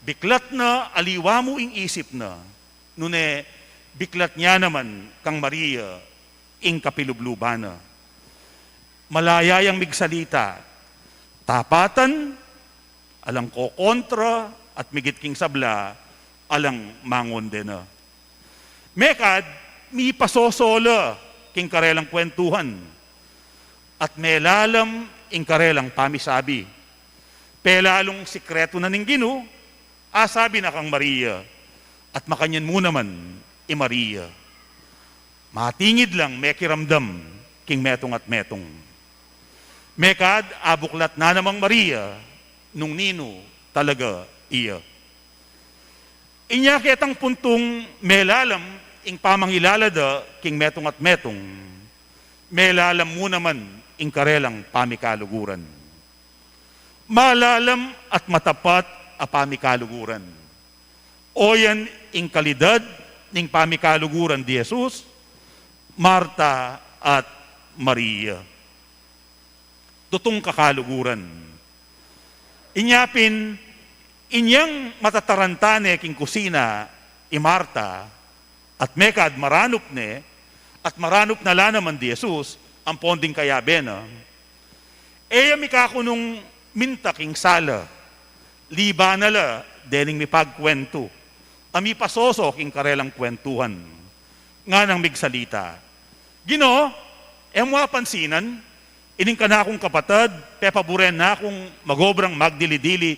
biklat na aliwa mu ing isip na, nune biklat ya naman kang Maria ing kapilubluban na. Malaya yang migsalita, tapatan, alang kokontra, at migit king sabla, alang mangondena. Mekad, mipasoso la king karelang kwentuhan, at melalam ing karelang pamisabi. Pelalung sikretu na ning Ginu, asabi na kang Maria, at makanyan mu naman i Maria. Matingid lang mekiramdam king metung at metung. Mekad abuklat na namang Maria nung ninu talaga iya. Inya ketang puntung melalam ing pamangilala da king metung at metung, melalam mu naman ing karelang pamikaluguran. Malalam at matapat a pamikaluguran. O yan ing kalidad ning pamikaluguran di Jesus, Marta at Maria. Tutung kakaluguran. Inya pin, inyang matataranta ne king kusina i Marta, at mekad maranup ne, at maranup na la naman di Jesus ampon ding kayabe na, e ya mikakunung minta king sala, liba na la dening mipagkwentu a mipasoso king karelang kwentuhan. Nganang migsalita, "Ginu, e mu apansinan ining kanakung kapatad, pepaburen na kung magobrang magdili-dili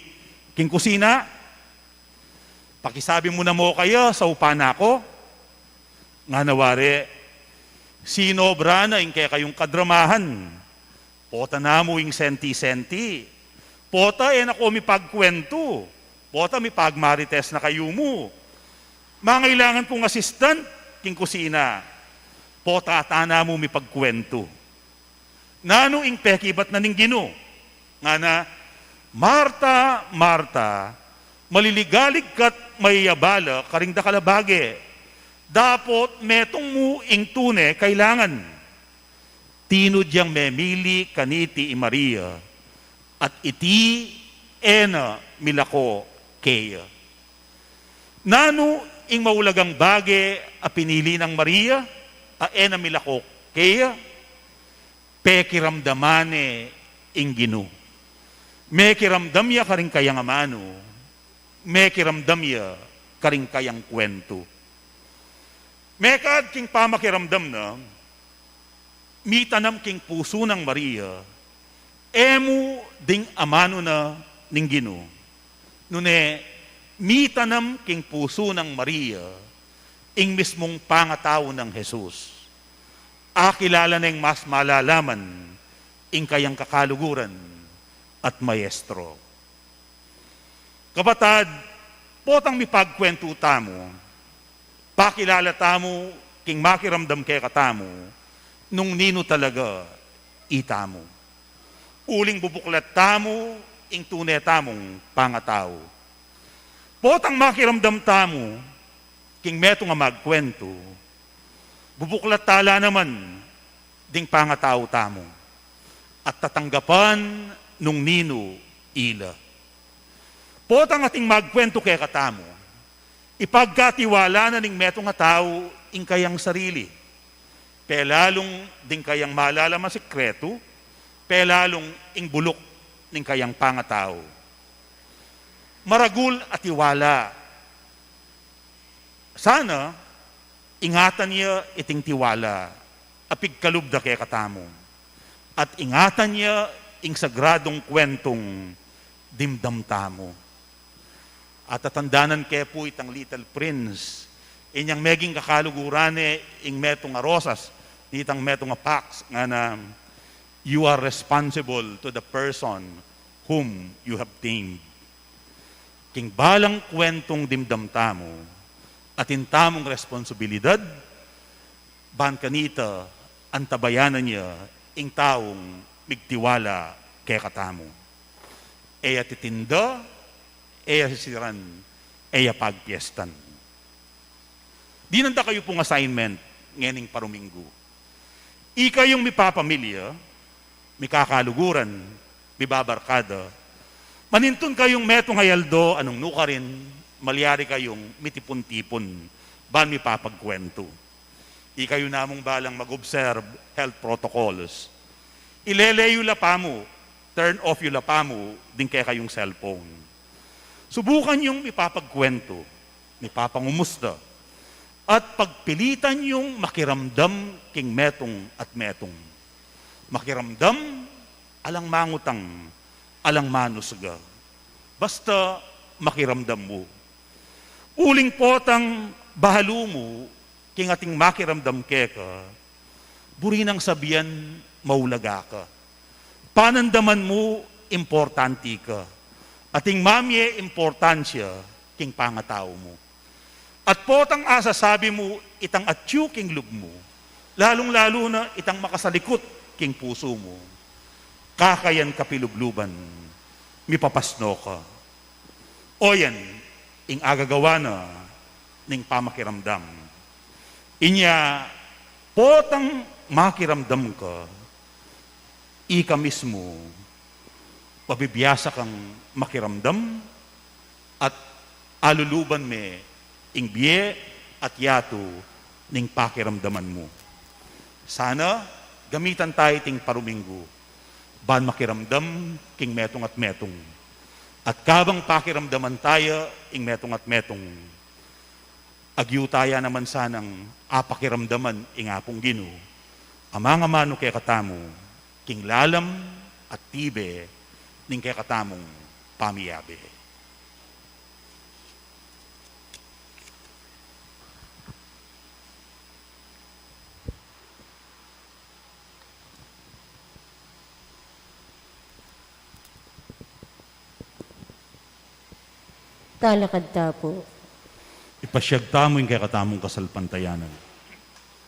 king kusina? Pakisabi mu na mu kaya, saupan na ku." Ngana wari, "Sinobra na ing kekayung kadramahan. Pota na mu ing senti-senti. Pota e na ku mipagkwentu. Pota mipagmarites na kayu mu. Mangailangan kung assistant king kusina. Pota ata na mu mipagkwentu." Nanu ing pekibat na ning Ginu? Ngana, "Marta, Marta, maliligalig ka't mayayabala karing dakal a bage. Dapot metung mu ing tune kailangan." Tinud yang memili kaniti i Maria, at iti e na milako keya. Nanu ing maulagang bage a pinili nang Maria a e na milako keya? Pekiramdaman ne ing Ginu. Mekiramdam ya karing kayang amanu, mekiramdam ya karing kayang kwentu. Mekad king pamakiramdam na, mitanam king pusu nang Maria, e mu ding amanu na ning Ginu. Nune, mitanam king pusu nang Maria ing mismung pangatau nang Jesus. Akilala neng mas malalaman ing kayang kakaluguran at maestro. Kapatad, potang mipagkwentu tamu, pakilala tamu king makiramdam kekatamu nung ninu talaga itamu. Uling bubuklat tamu ing tune tamung pangatau. Potang makiramdam tamu king metung a magkwentu, bubuklat tala naman ding pangatau tamu at tatanggapan nung ninu ila. Potang ating magkwentu kekatamu, ipagkatiwala na ning metung a tau ing kayang sarili, pelalung ding kayang malalam a sikretu, pelalung ing buluk ning kayang pangatau. Maragul a tiwala. Sana ingatan ya iting tiwala a pigkalub da kekatamu, at ingatan ya ing sagradung kwentung dimdam tamu. Atatandanan ke pu itang Little Prince, inyang meging kakaluguran ne ing metung a rosas, nitang metung a paks, ngana, "You are responsible to the person whom you have tamed." King balang kwentung dimdam tamu, atin tamung responsibilidad, ban kanita antabayanan ya ing taung migtiwala kekatamu. E ya titinda, e ya sisiran, e ya pagpiestan. Dinan da kayu pung assignment ngening paruminggu. Ikayung mipapamilya, mikakaluguran, mibabarkada, manintun kayung metung a aldo anung nukarin, malyari kayung mitipun-tipun ban mipapagkwentu. Ikayu namung balang mag-observe health protocols. Ilele yu la pamu, turn off yu la pamu ding kekayung cellphone. Subukan yung mipapagkwentu, mipapangumusta, at pagpilitan yung makiramdam king metung at metung. Makiramdam, alang mangutang, alang manusga. Basta makiramdam mu. Uling potang balu mu, king ating makiramdam keka, buri nang sabian maulaga ka. Panandaman mu, importanti ka. Ating mamie importansya king pangatau mu. At potang asasabi mu itang atyu king lub mu, lalung-lalu na itang makasalikut king pusu mu, kakayan kapilubluban, mipapasno ka. O yan, ing agagawa na ning pamakiramdam. Inya, potang makiramdam ka, ika mismu, mabibiasa kang makiramdam at aluluban me ing bie at yatu ning pakiramdaman mu. Sana gamitan taya iting paruminggu ban makiramdam king metung at metung. At kabang pakiramdaman taya ing metung at metung, agyu taya naman sanang apakiramdaman ing Apung Ginu a mangamanu kekatamu king lalam at tibe ning kekatamung pamiyabe. Talakad ta pu. Ipasiag tamu ing kekatamung kasalpantayanan.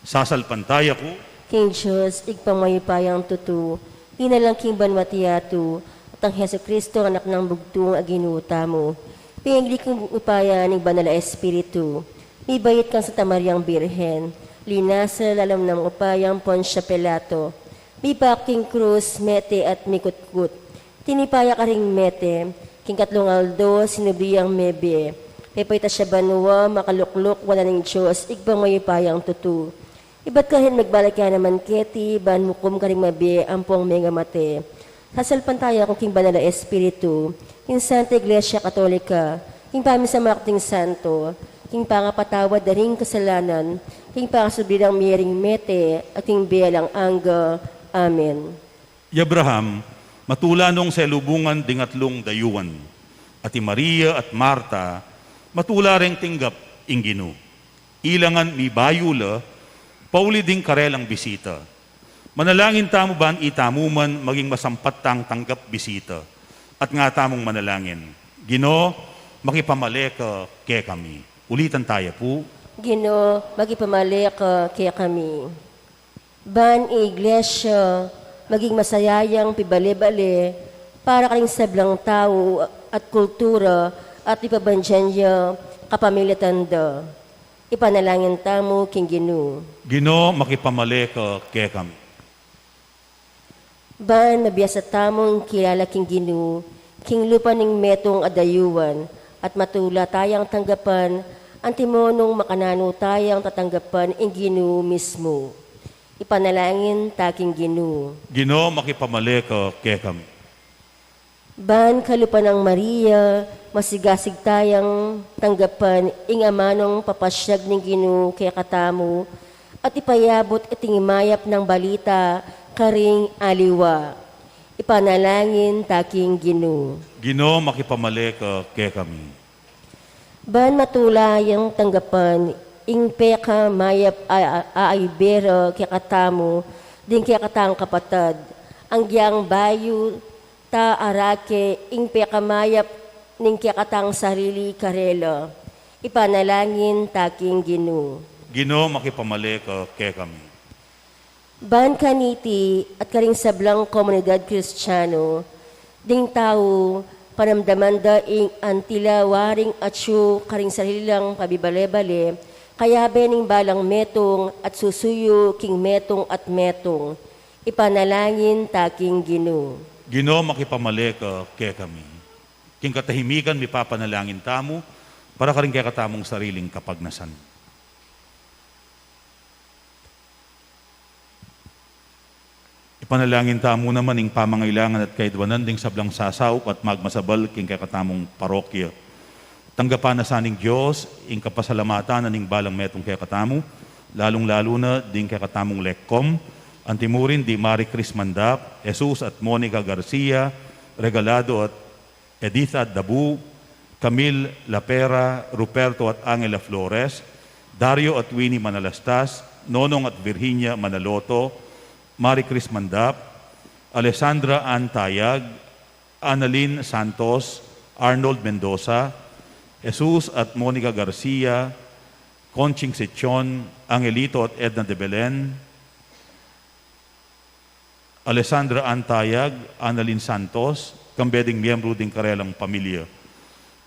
Sasalpantaya ku king Dios, Ibpang mayupayang tutu, linalang king banua at yatu, at kang Jesucristo, Anak nang bugtung a Ginu tamu. Pinagli king upaya ning Banal a Espiritu, mibait kang Santa Mariang Birhen, linasa lalam nang upaya nang Poncio Pilato, mipaku king krus, mete at mikutkut. Tinipa ya karing mete, king katlung aldo sinubli yang mebie. Pepaitas ya banua, makalukluk wanan ning Dios, Ibpang mayupayang tutu. Ibat kareng megbalik ya naman keti ban mukum karing mabie ampong mengamate. Sasalpantaya ku king Banal a Espiritu, king Santa Iglesia Katolika, king pamisamak ding santo, king pangapatawad da ring kasalanan, king pangasubli dang mie ring mete, at king bie alang angga. Amen. I Abraham, matula nung selubungan ding atlung dayuan, at i Maria at Marta, matula reng tinggap ing Ginu. Ila ngan mibayu la, pauli ding karelang bisita. Manalangin tamu ban itamu man maging masampat tang tanggap bisita. At nga tamung manalangin, Ginu, makipamale ka kekami. Ulitan taya pu. Ginu, makipamale ka kekami. Ban ing Iglesia maging masayayang pibale-bale para karing sablang tau at kultura at ipabandian ya kapamilatan da. Ipanalangin tamu king Ginu. Ginu, makipamale ka kekami. Ban mabiasa tamung kilala king Ginu king lupa ning metung a dayuan, at matula tayang tanggapan antimo nung makananu tayang tatanggapan ing Ginu mismu. Ipanalangin ta king Ginu. Ginu, makipamale ka kekami. Ban kalupa nang Maria, masigasig tayang tanggapan ing amanung papasiag ning Ginu kekatamu, at ipayabut iting mayap nang balita karing aliwa. Ipanalangin ta king Ginu. Ginu, makipamale ka kekami. Ban matula yang tanggapan ing pekamayap a, a, a aibera kekatamu ding kekatang kapatad, anggyang bayu ta arake ing pekamayap ning kekatang sarili karela. Ipanalangin ta king Ginu. Ginu, makipamale ka kekami. Ban kaniti at karing sablang komunidad Kristiyanu, ding tau panamdaman da ing antila waring atyu karing sarili lang pabibale-bale, kayabe ning balang metung at susuyu king metung at metung. Ipanalangin ta king Ginu. Ginu, makipamale ka kekami. King katahimikan, mipapanalangin tamu para karing kekatamung sariling kapagnasan. Ipanalangin tamu naman ing pamangailangan at kaidwanan ding sablang sasaup at magmasabal king kekatamung parokya. Tanggapan na sa ning Dios ing kapasalamatan na ning balang metung kekatamu, lalung-lalu na ding kekatamung lekkom, antimurin di Marie Chris Mandap, Jesus at Monica Garcia Regalado at Editha Dabu, Camille Lapera, Ruperto at Angela Flores, Dario at Winnie Manalastas, Nonong at Virginia Manaloto, Marie Chris Mandap, Alessandra Ann Tayag, Annalyn Santos, Arnold Mendoza, Jesus at Monica Garcia, Conching Sechon, Angelito at Edna de Belen, Alessandra Ann Tayag, Annalyn Santos, kambe ding miyembru ding karelang pamilya.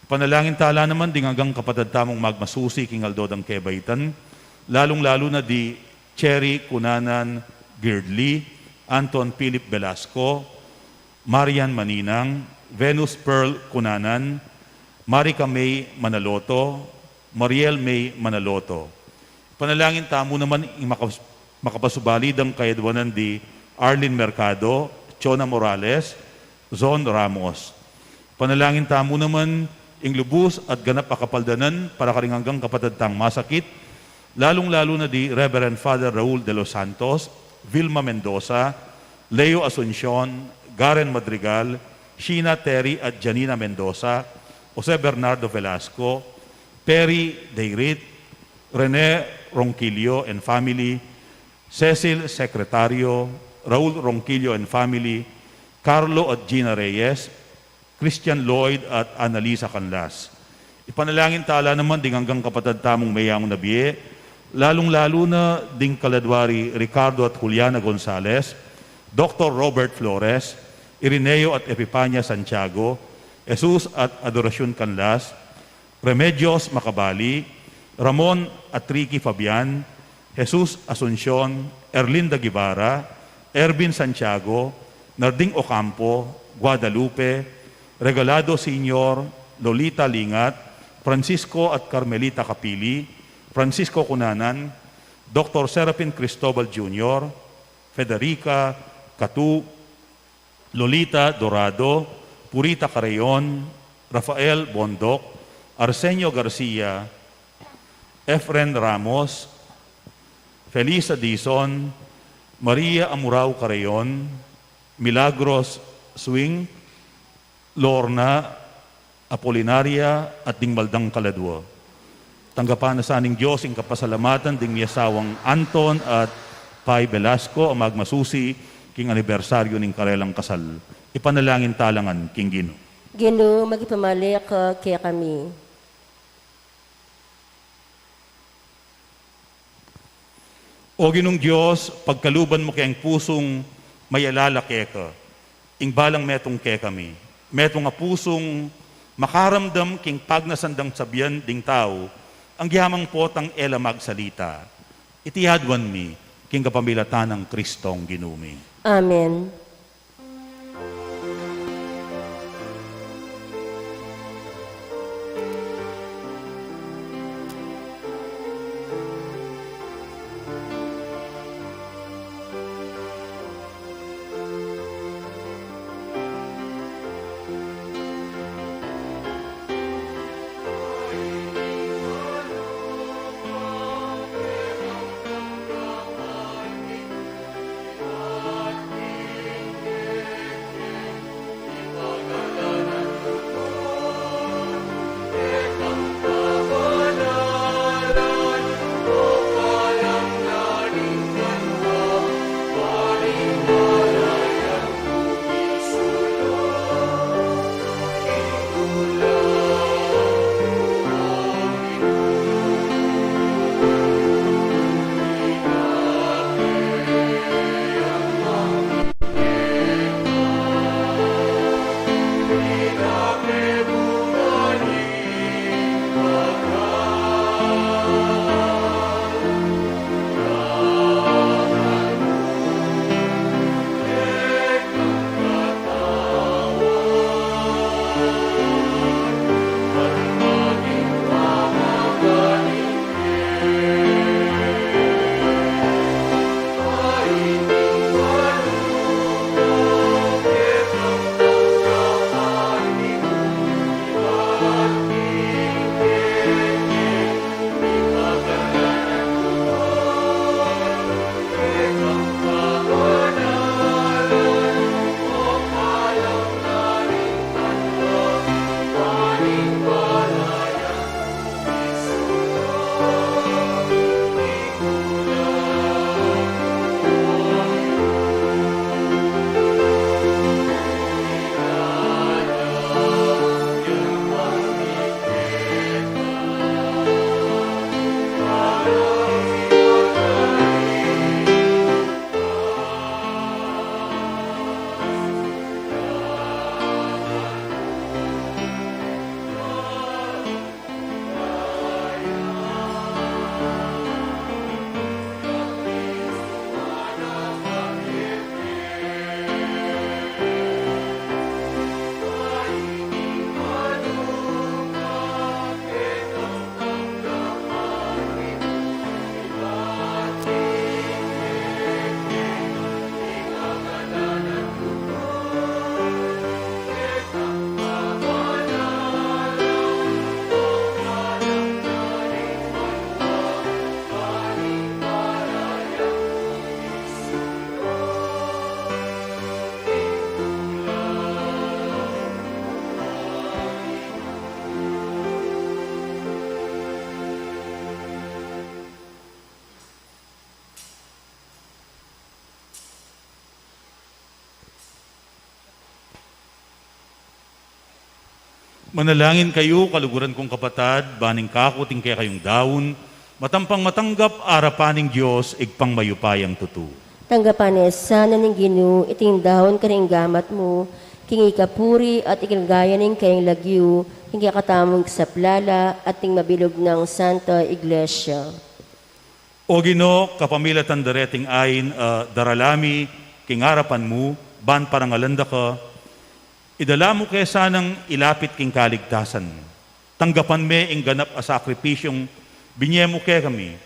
Panalangin tala naman ding anggang kapatad tamung magmasusi king aldo dang kebaitan, lalung-lalu na di Cherry Cunanan Girdley, Anton Philip Velasco, Marian Maninang, Venus Pearl Cunanan, Marica May Manaloto, Mariel May Manaloto. Panalangin tamu naman ing makas-, makapasubali dang kayadwanan di Arlene Mercado, Chona Morales, Zon Ramos. Panalangin tamu naman ing lubus at ganap a kapaldanan para karing anggang kapatad tang masakit, lalung-lalu na di Reverend Father Raul de los Santos, Vilma Mendoza, Leo Asuncion, Garen Madrigal, Sheena Terry at Janina Mendoza, Jose Bernardo Velasco, Perry Dayrit, Rene Ronquillo and family, Cecil Secretario, Raul Ronquillo and family, Carlo at Gina Reyes, Christian Lloyd at Annalisa Canlas. Ipanalangin tala naman ding anggang kapatad tamung meyaun na bie, lalung-lalu na ding kaladwa ri Ricardo at Juliana Gonzalez, Doktor Robert Flores, Irineo at Epipania Santiago, Jesus at Adoracion Canlas, Remedios Macabali, Ramon at Ricky Fabian, Jesus Asuncion, Erlinda Guevara, Ervin Santiago, Narding Ocampo, Guadalupe, Regalado Senior, Lolita Lingat, Francisco at Carmelita Capili, Francisco Cunanan, Doktor Serafin Cristobal Junior, Federica Catu, Lolita Dorado, Purita Carreon, Rafael Bondoc, Arsenio Garcia, Efren Ramos, Felisa Dizon, Maria Amurao Carreon, Milagros Swing, Lorna Apolinaria at ding maldang kaladwa. Tanggapan na sa ning Dios ing kapasalamatan ding miasawang Anton at Pay Velasco a magmasusi king anibersaryu ning karelang kasal. Ipanalangin tala ngan king Ginu. Ginu, makipamale ka kekami. O Ginung Dios, pagkaluban mu keng pusung mayalala keka ing balang metung kekami, metung a pusung makaramdam king pagnasan dang sabian ding tau, anggyang potang e la magsalita. Iti aduan mi king kapamilatan nang Kristong Ginu mi. Amen. Manalangin kayu, kaluguran kung kapatad, ban ing kaku at ing kekayung daun, matampang matanggap arapan ning Dios, Ibpang mayupayang tutu. Tanggapan ne sana ning Ginu iting daun karing gamat mu, king ikapuri at ikagaya ning kayang lagyu, king kekatamung kasaplalan at ning mabilug nang Santa Iglesia. O Ginu, kapamilatan dareting ain a daralan mi king arapan mu, ban parangalan da ka, idala mu ke sanang ilapit king kaligtasan. Tanggapan me ing ganap a sakripisyung binie mu kekami.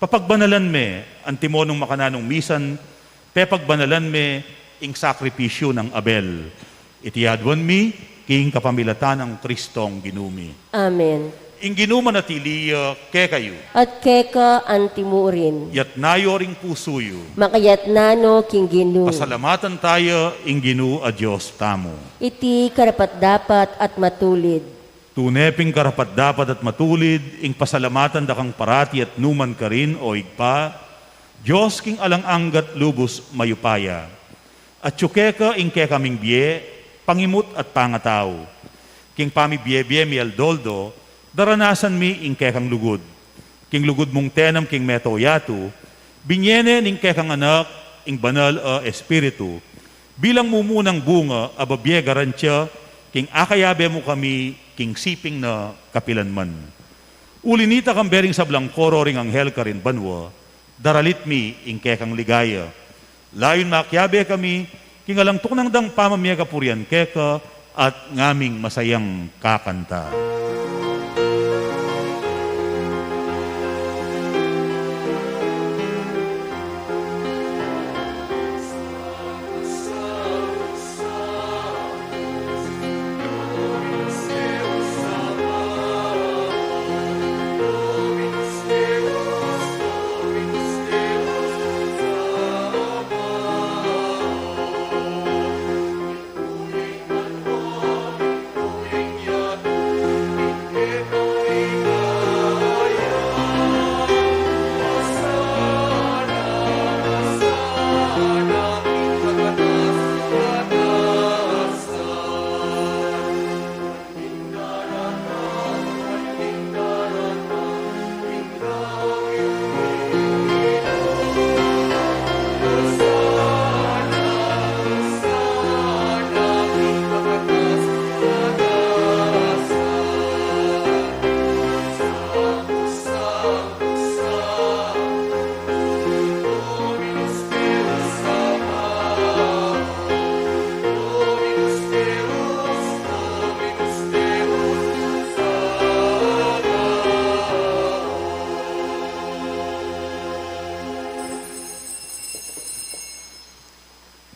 Papagbanalan me, antimo nung makananung misan, pepagbanalan me ing sakripisyu nang Abel. Iti aduan mi king kapamilatan nang Kristong Ginu mi. Amen. Ing Ginu manatili ya kekayu. At keka antimurin. Yatna yu ring pusu yu. Makayatna no king Ginu. Pasalamatan taya ing Ginu a Dios tamu. Iti karapat-dapat at matulid. Tune pin karapat-dapat at matulid ing pasalamatan da kang parati at numan karin, o Ibpa, Dios king alang angga at lubus mayupaya. Atyu keka ing kekaming bie, pangimut at pangatau. King pamibie-bie mi aldo-aldo, daranasan mi ing kekang lugud. King lugud mung tenam king mabilug a yatu, binie ne ning kekang Anak ing Banal a Espiritu, bilang mumunang bunga a babie garantya king akayabe mu kami king siping na kapilanman. Uli nita, kambe ring sablang koro ring anghel karin banua, daralit mi ing kekang ligaya. Layun makiabe kami king alang tuknang dang pamamie kapurian keka at ngaming masayang kakanta.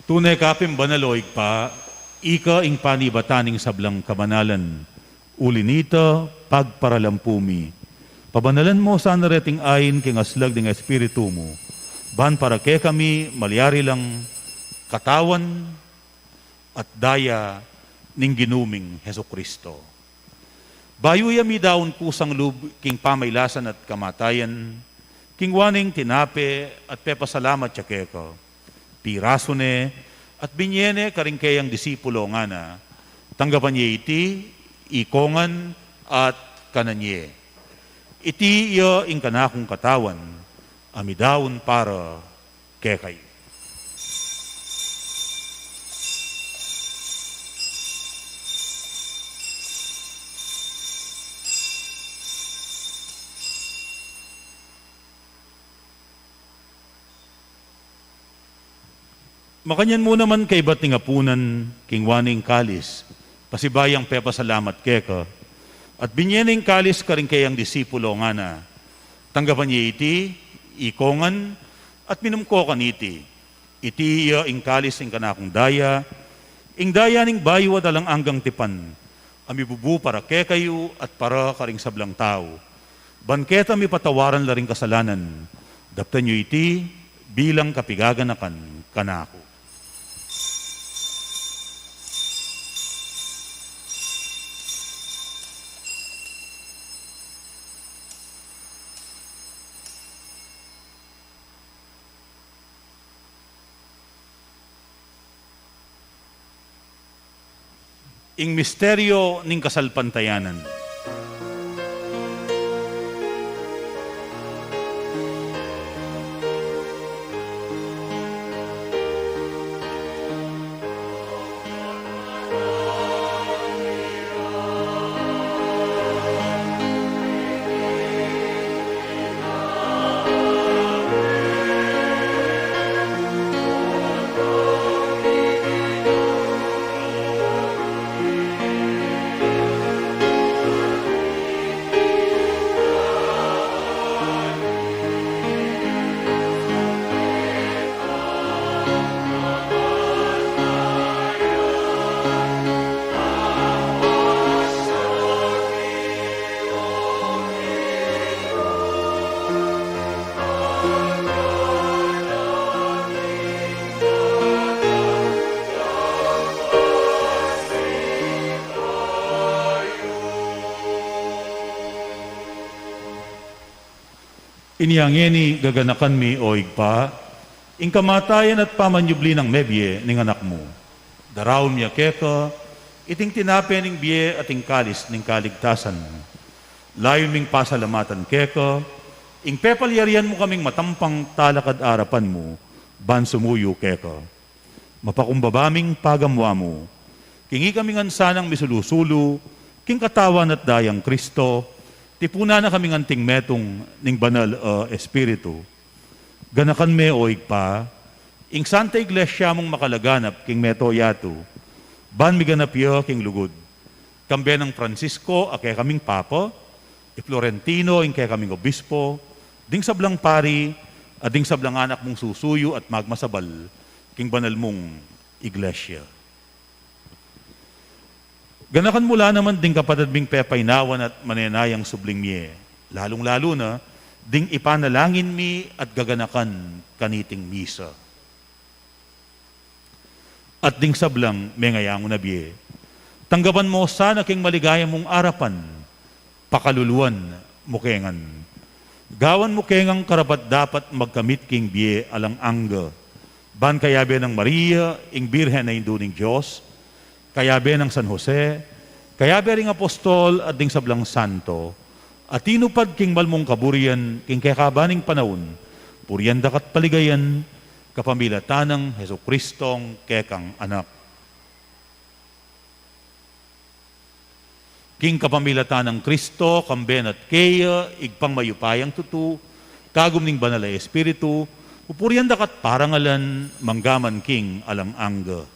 Tune ka pin banal, o Ibpa, ika ing panibatan ning sablang kabanalan. Uli nita, pagparalampu mi, pabanalan mo sana reting ain king aslag ning Espiritu mu, ban para kekami malyari lang katawan at daya ning Ginu ming Jesucristo. Bayu ya midaun kusang lub king pamailasan at kamatayan, kingwa ne ing tinape at pepasalamat ya keka. Pirasu ne at binie ne karing keyang disipulo, ngana, tanggapan ye iti, ikongan at kanan ye. Iti ya ing kanakung katawan a midaun para kekayu. Makanyan mu naman kaybat ning apunan, kingwa ne ing kalis, pasibayu yang pepasalamat keka, at binie ne ing kalis karing keyang disipulo, ngana, tanggapan ye iti, ikongan, at minum ko kaniti. Iti ya ing kalis ning kanakung daya, ing daya ning bayu at alang anggang tipan, a mibubu para kekayu at para karing sablang tau, ban keta mipatawaran la ring kasalanan. Daptan yu iti bilang kapigaganakan kanaku. Ing misteryo ning kasalpantayanan. Inya ngeni gaganakan mi, o Ibpa, ing kamatayan at pamanyubli nang mebie ning Anak mu. Daraun mi ya keka iting tinape ning bie at ing kalis ning kaligtasan. Layun ming pasalamatan keka ing pepalyarian mu kaming matampang talakad arapan mu ban sumuyu keka. Mapakumbaba ming pagamu-amu king ikami ngan sanang misulu-sulu king katawan at dayang Kristo, tipunan na kaming anting metung ning Banal a Espiritu. Ganakan me, o Ibpa, ing Santa Iglesia mung makalaganap king mabilug a yatu, ban miganap ya king lugud, kambe nang Francisco a kekaming Papa, i Florentino ing kekaming Obispo, ding sablang pari, at ding sablang anak mung susuyu at magmasabal king banal mung Iglesia. Ganakan mu la naman ding kapatad ming pepainawan at manenayang subling mie, lalung-lalu na ding ipanalangin mi at gaganakan kaniting misa. At ding sablang mengayangu na bie, tanggapan mu sana king maligaya mung arapan, pakaluluan mu ke ngan. Gawan mu ke ngang karapat-dapat magkamit king bie alang angga, ban kayabe nang Maria, ing Birhen a Indu ning Dios, kayabe nang San Jose, kayabe ring apostol at ding sablang santo, a tinupad king mal mung kaburian king kekaban ning panaun, purian da ka at paligayan, kapamilatan nang Jesucristong kekang Anak. King kapamilatan nang Kristo, kambe na at keya, Ibpang mayupayang tutu, kagum ning Banal a Espiritu, pupurian da ka at parangalan, mangga man king alang angga.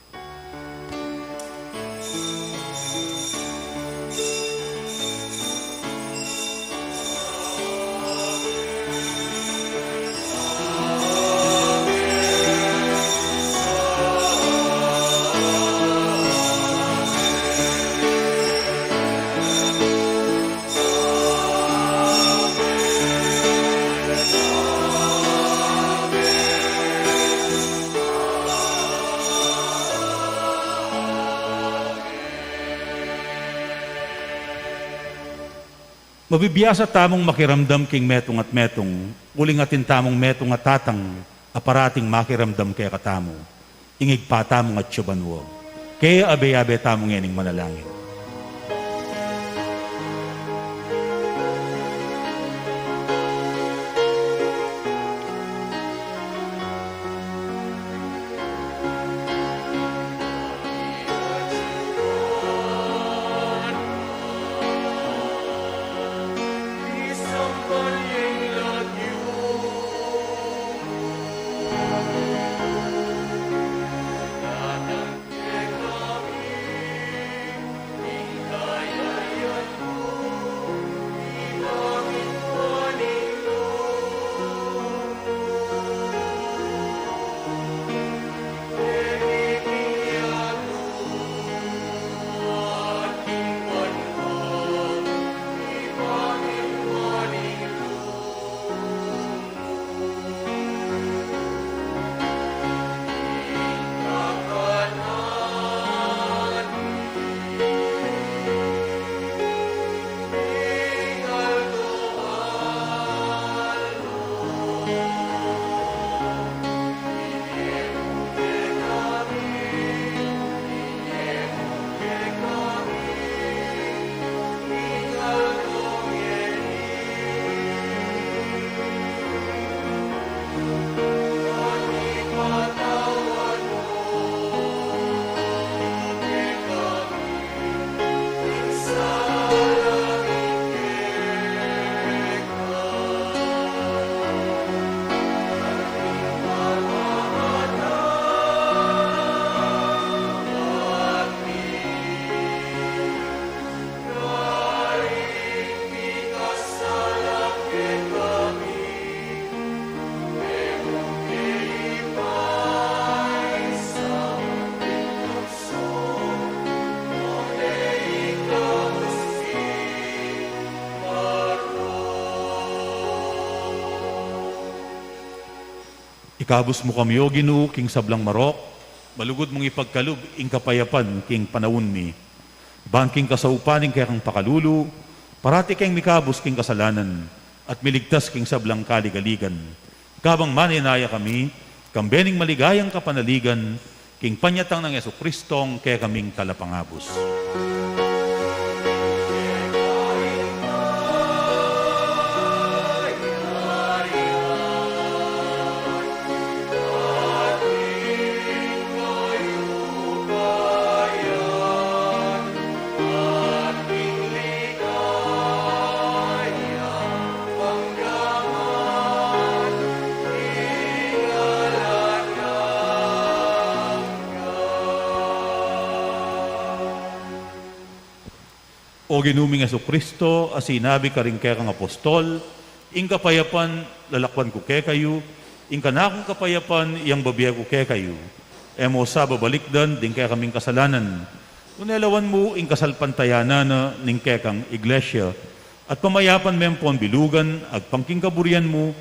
Mabibiasa tamung makiramdam king metung at metung, uling atin tamung metung a tatang a parating makiramdam kekatamu, ing Ibpa tamung atsu ka banua. Kaya abe-abe tamu ngening manalangin. Kabus mu kami, O Ginu, king sablang marok, malugud mung ipagkalub ing kapayapan king panaun mi. Ban king kasaupan ning kekang pakalulu, parati keng mikabus king kasalanan, at miligtas king sablang kaligaligan. Kabang manenaya kami, kambe ning maligayang kapanaligan, king panyatang nang Jesucristong kekaming talapangabus. O Ginu ming Jesucristo, a sinabi karing kekang apostol, ing kapayapan lalakwan ku kekayu, ing kanakung kapayapan yang bibie ku kekayu. E mu sa babalikdan ding kekaming kasalanan, nune lawan mu ing kasalpantayanan na ning kekang iglesia, at pamayapan me ampon bilugan agpang king kaburian mu,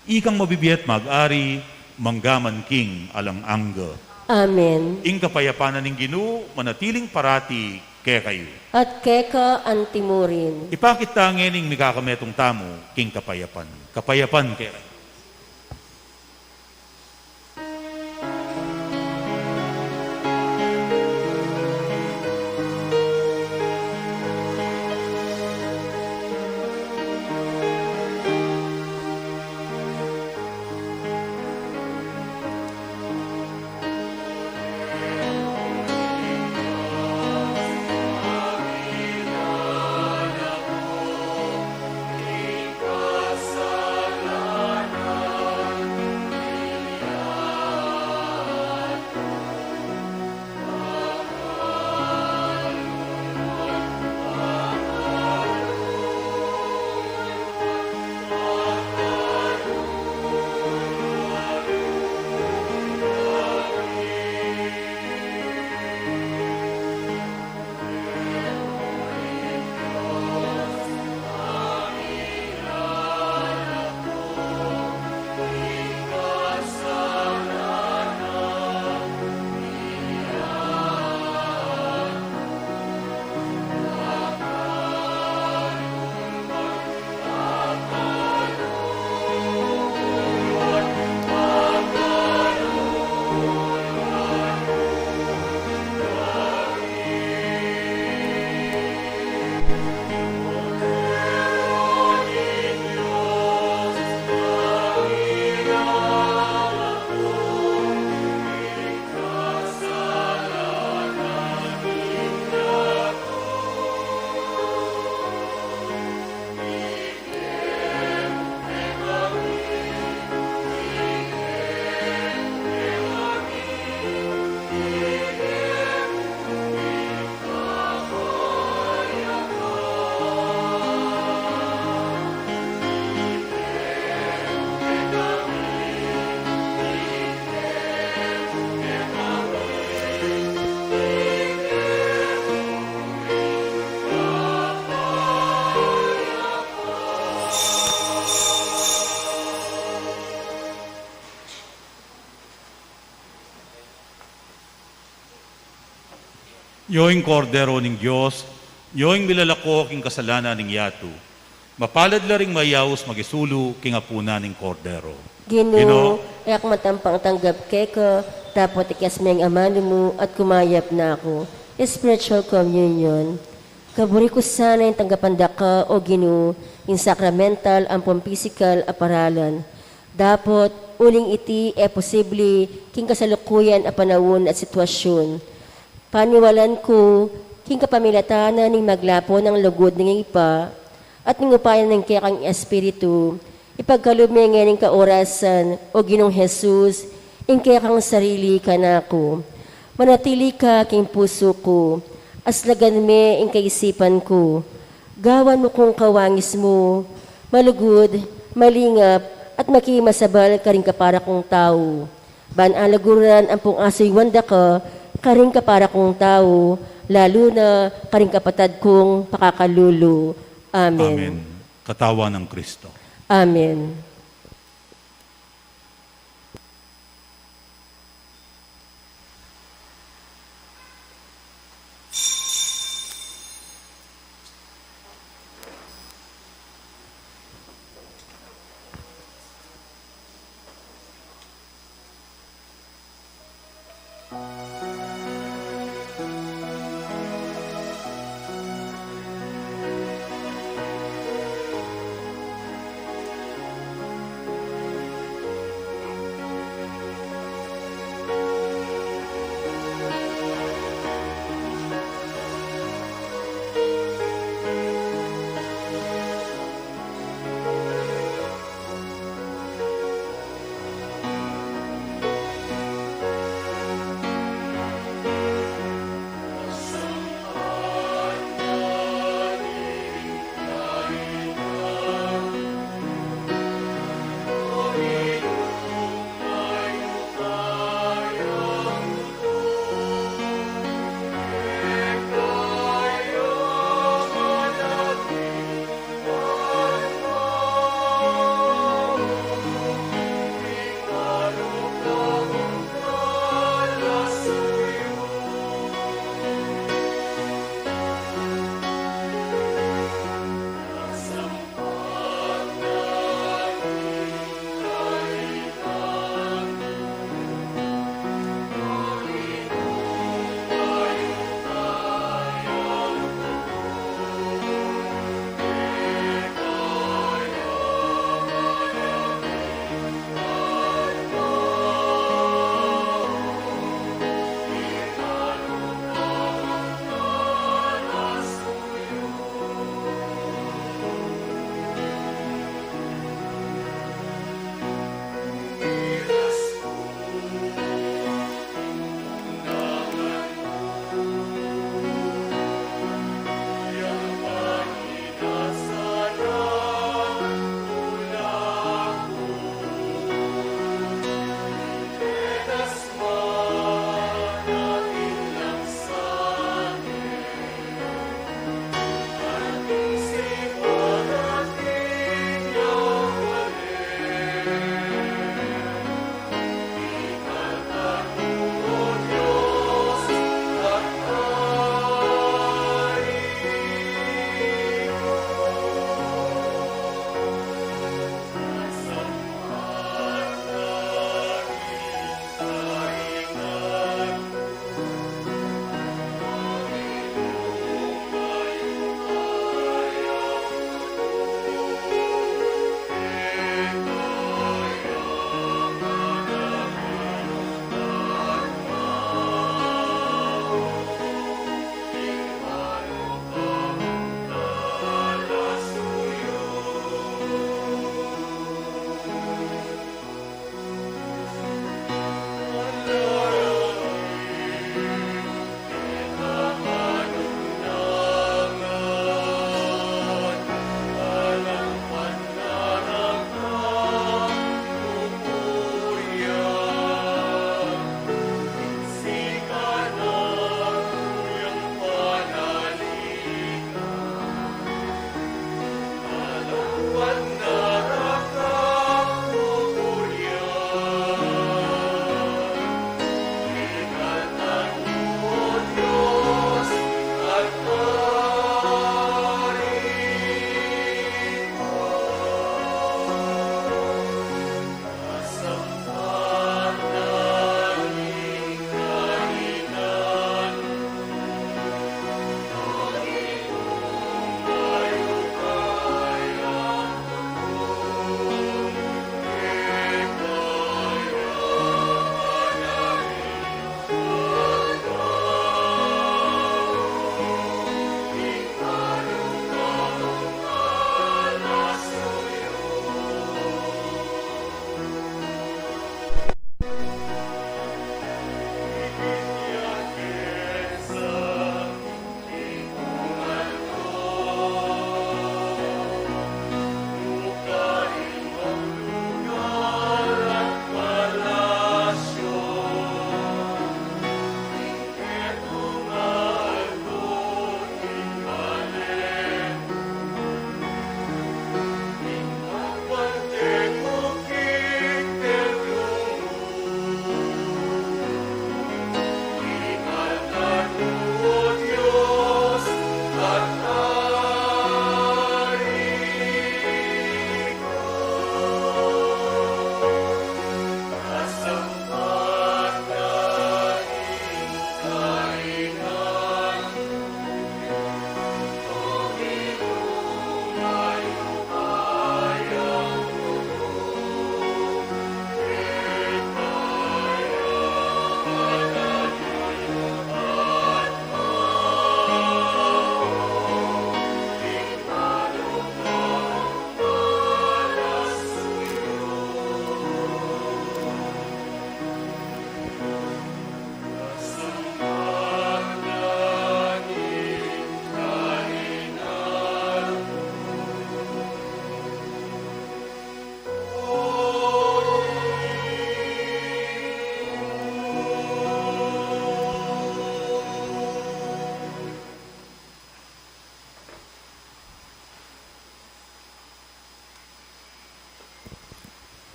ikang mabibie at mag-ari, mangga man king alang angga. Amen. Ing kapayapan na ning Ginu manatiling parati kekayu. At keka antimurin. Ipakit ta ngening mikakametung tamu king kapayapan. Kapayapan kekayu. Yu ing Kordero ning Dios, yu ing milalako king kasalanan ning yatu. Mapalad la ring mayaus makisulu king apunan ning Kordero. Ginu, Ginu, e ku matampang tanggap keka, dapot ikyas me ing amanu mu at kumayap na ku. Spiritual Communion. Kaburi ku sana ing tanggapan da ka, O Ginu, ing sacramental ampon pisikal a paralan. Dapot, uling iti e posible king kasalukuyan a panaun at sitwasyun. Paniwalan ku, king kapamilatan na ning maglapo nang lugud ning Ibpa, at ning upaya ning kekang Espiritu, ipagkalub me ngening kaorasan, O Ginung Jesus, ing kekang sarili kanaku. Manatili ka king pusu ku, aslagan me ing kaisipan ku. Gawan mu kung kawangis mu, malugud, malingap, at makimasabal karing kapara kung tau. Ban alaguran ampong asuyuan da ka karing kapara kung tau, lalu na karing kapatad kung pakakalulu. Amen. Amen. Katawan nang Kristo. Amen.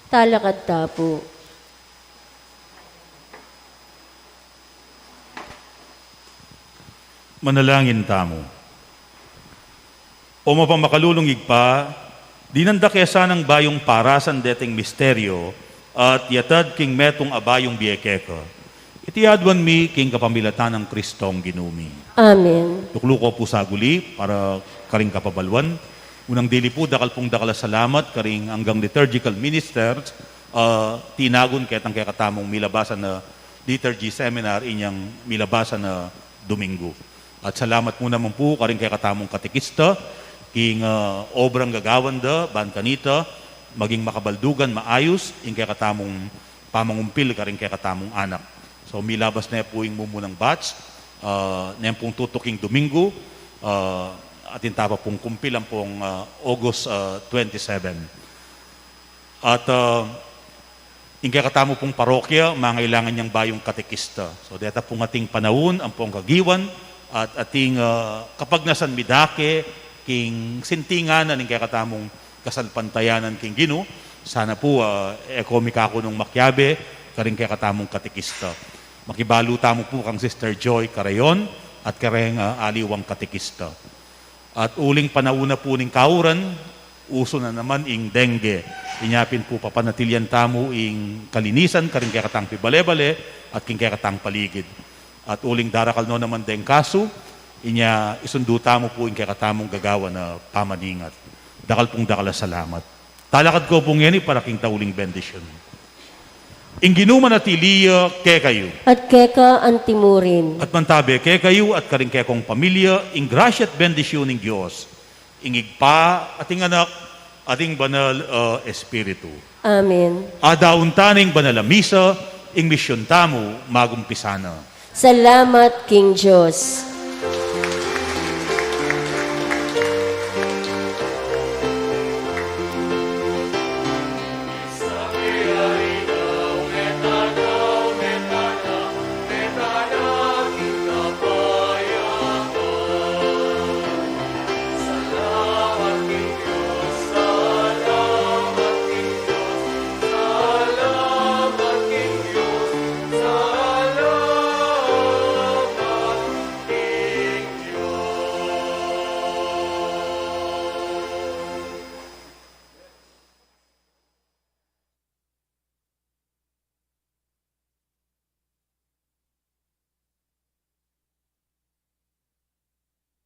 Talakad ta pu. Manalangin tamu. O mapamakalulung Ibpa, dinan da ke sanang bayung parasan deting misteryo, at yatad king metung a bayung bie keka. Iti aduan mi king kapamilatan nang Kristong Ginu mi. Amen. Tuklu ko pu saguli para karing kapabaluan. Unang dili pu, dakal pung dakal a salamat karing anggang liturgical ministers, ah, tinagun ketang kekatamung milabasan a liturgy seminar inyang milabasan a Domingo. At salamat mu naman pu karing kekatamung katekista, king, ah, obrang gagawan da, ban kanita, maging makabaldugan, maayus, ing kekatamung pamangumpil karing kekatamung anak. So, milabas ne pu ing mumunang batch, ah, neng pung tutuking Domingo, ah, atin ta pa pung kumpil ampong, ah, August, ah, twenty-seven. At, ah, ing kekatamu pung parokya, mangailangan yang bayung katekista. So, deta pung ating panaun, ampong kagiwan, at ating, ah, kapagnasan mi da ke, king sintingan na ning kekatamung kasalpantayanan king Ginu, sana pu, ah, e ko mikakunung makiabe, karing kekatamung katekista. Makibalu tamu pu kang Sister Joy Carayon, at kareng, ah, aliwang katekista. At uling panaun na pu ning kauran, usu na naman ing dengue. Inya pin pu papanatilian tamu ing kalinisan karing kekatang pibale-bale at king kekatang paligid. At uling darakal no naman deng kasu, inya isundu tamu pu ing kekatamung gagawan a pamaningat. Dakal pung dakal a salamat. Talakad ko pu ngeni para king tauling bendisyun. Ing Ginu manatili ya kekayu. At keka antimurin. At mantabe kekayu at karing kekong pamilya, ing grasya at bendisyun ning Dios, ing Ibpa, at ing Anak, at ing Banal a Espiritu. Amen. Adaun ta ning banal a misa, ing misyun tamu, magumpisa na. Salamat king Dios.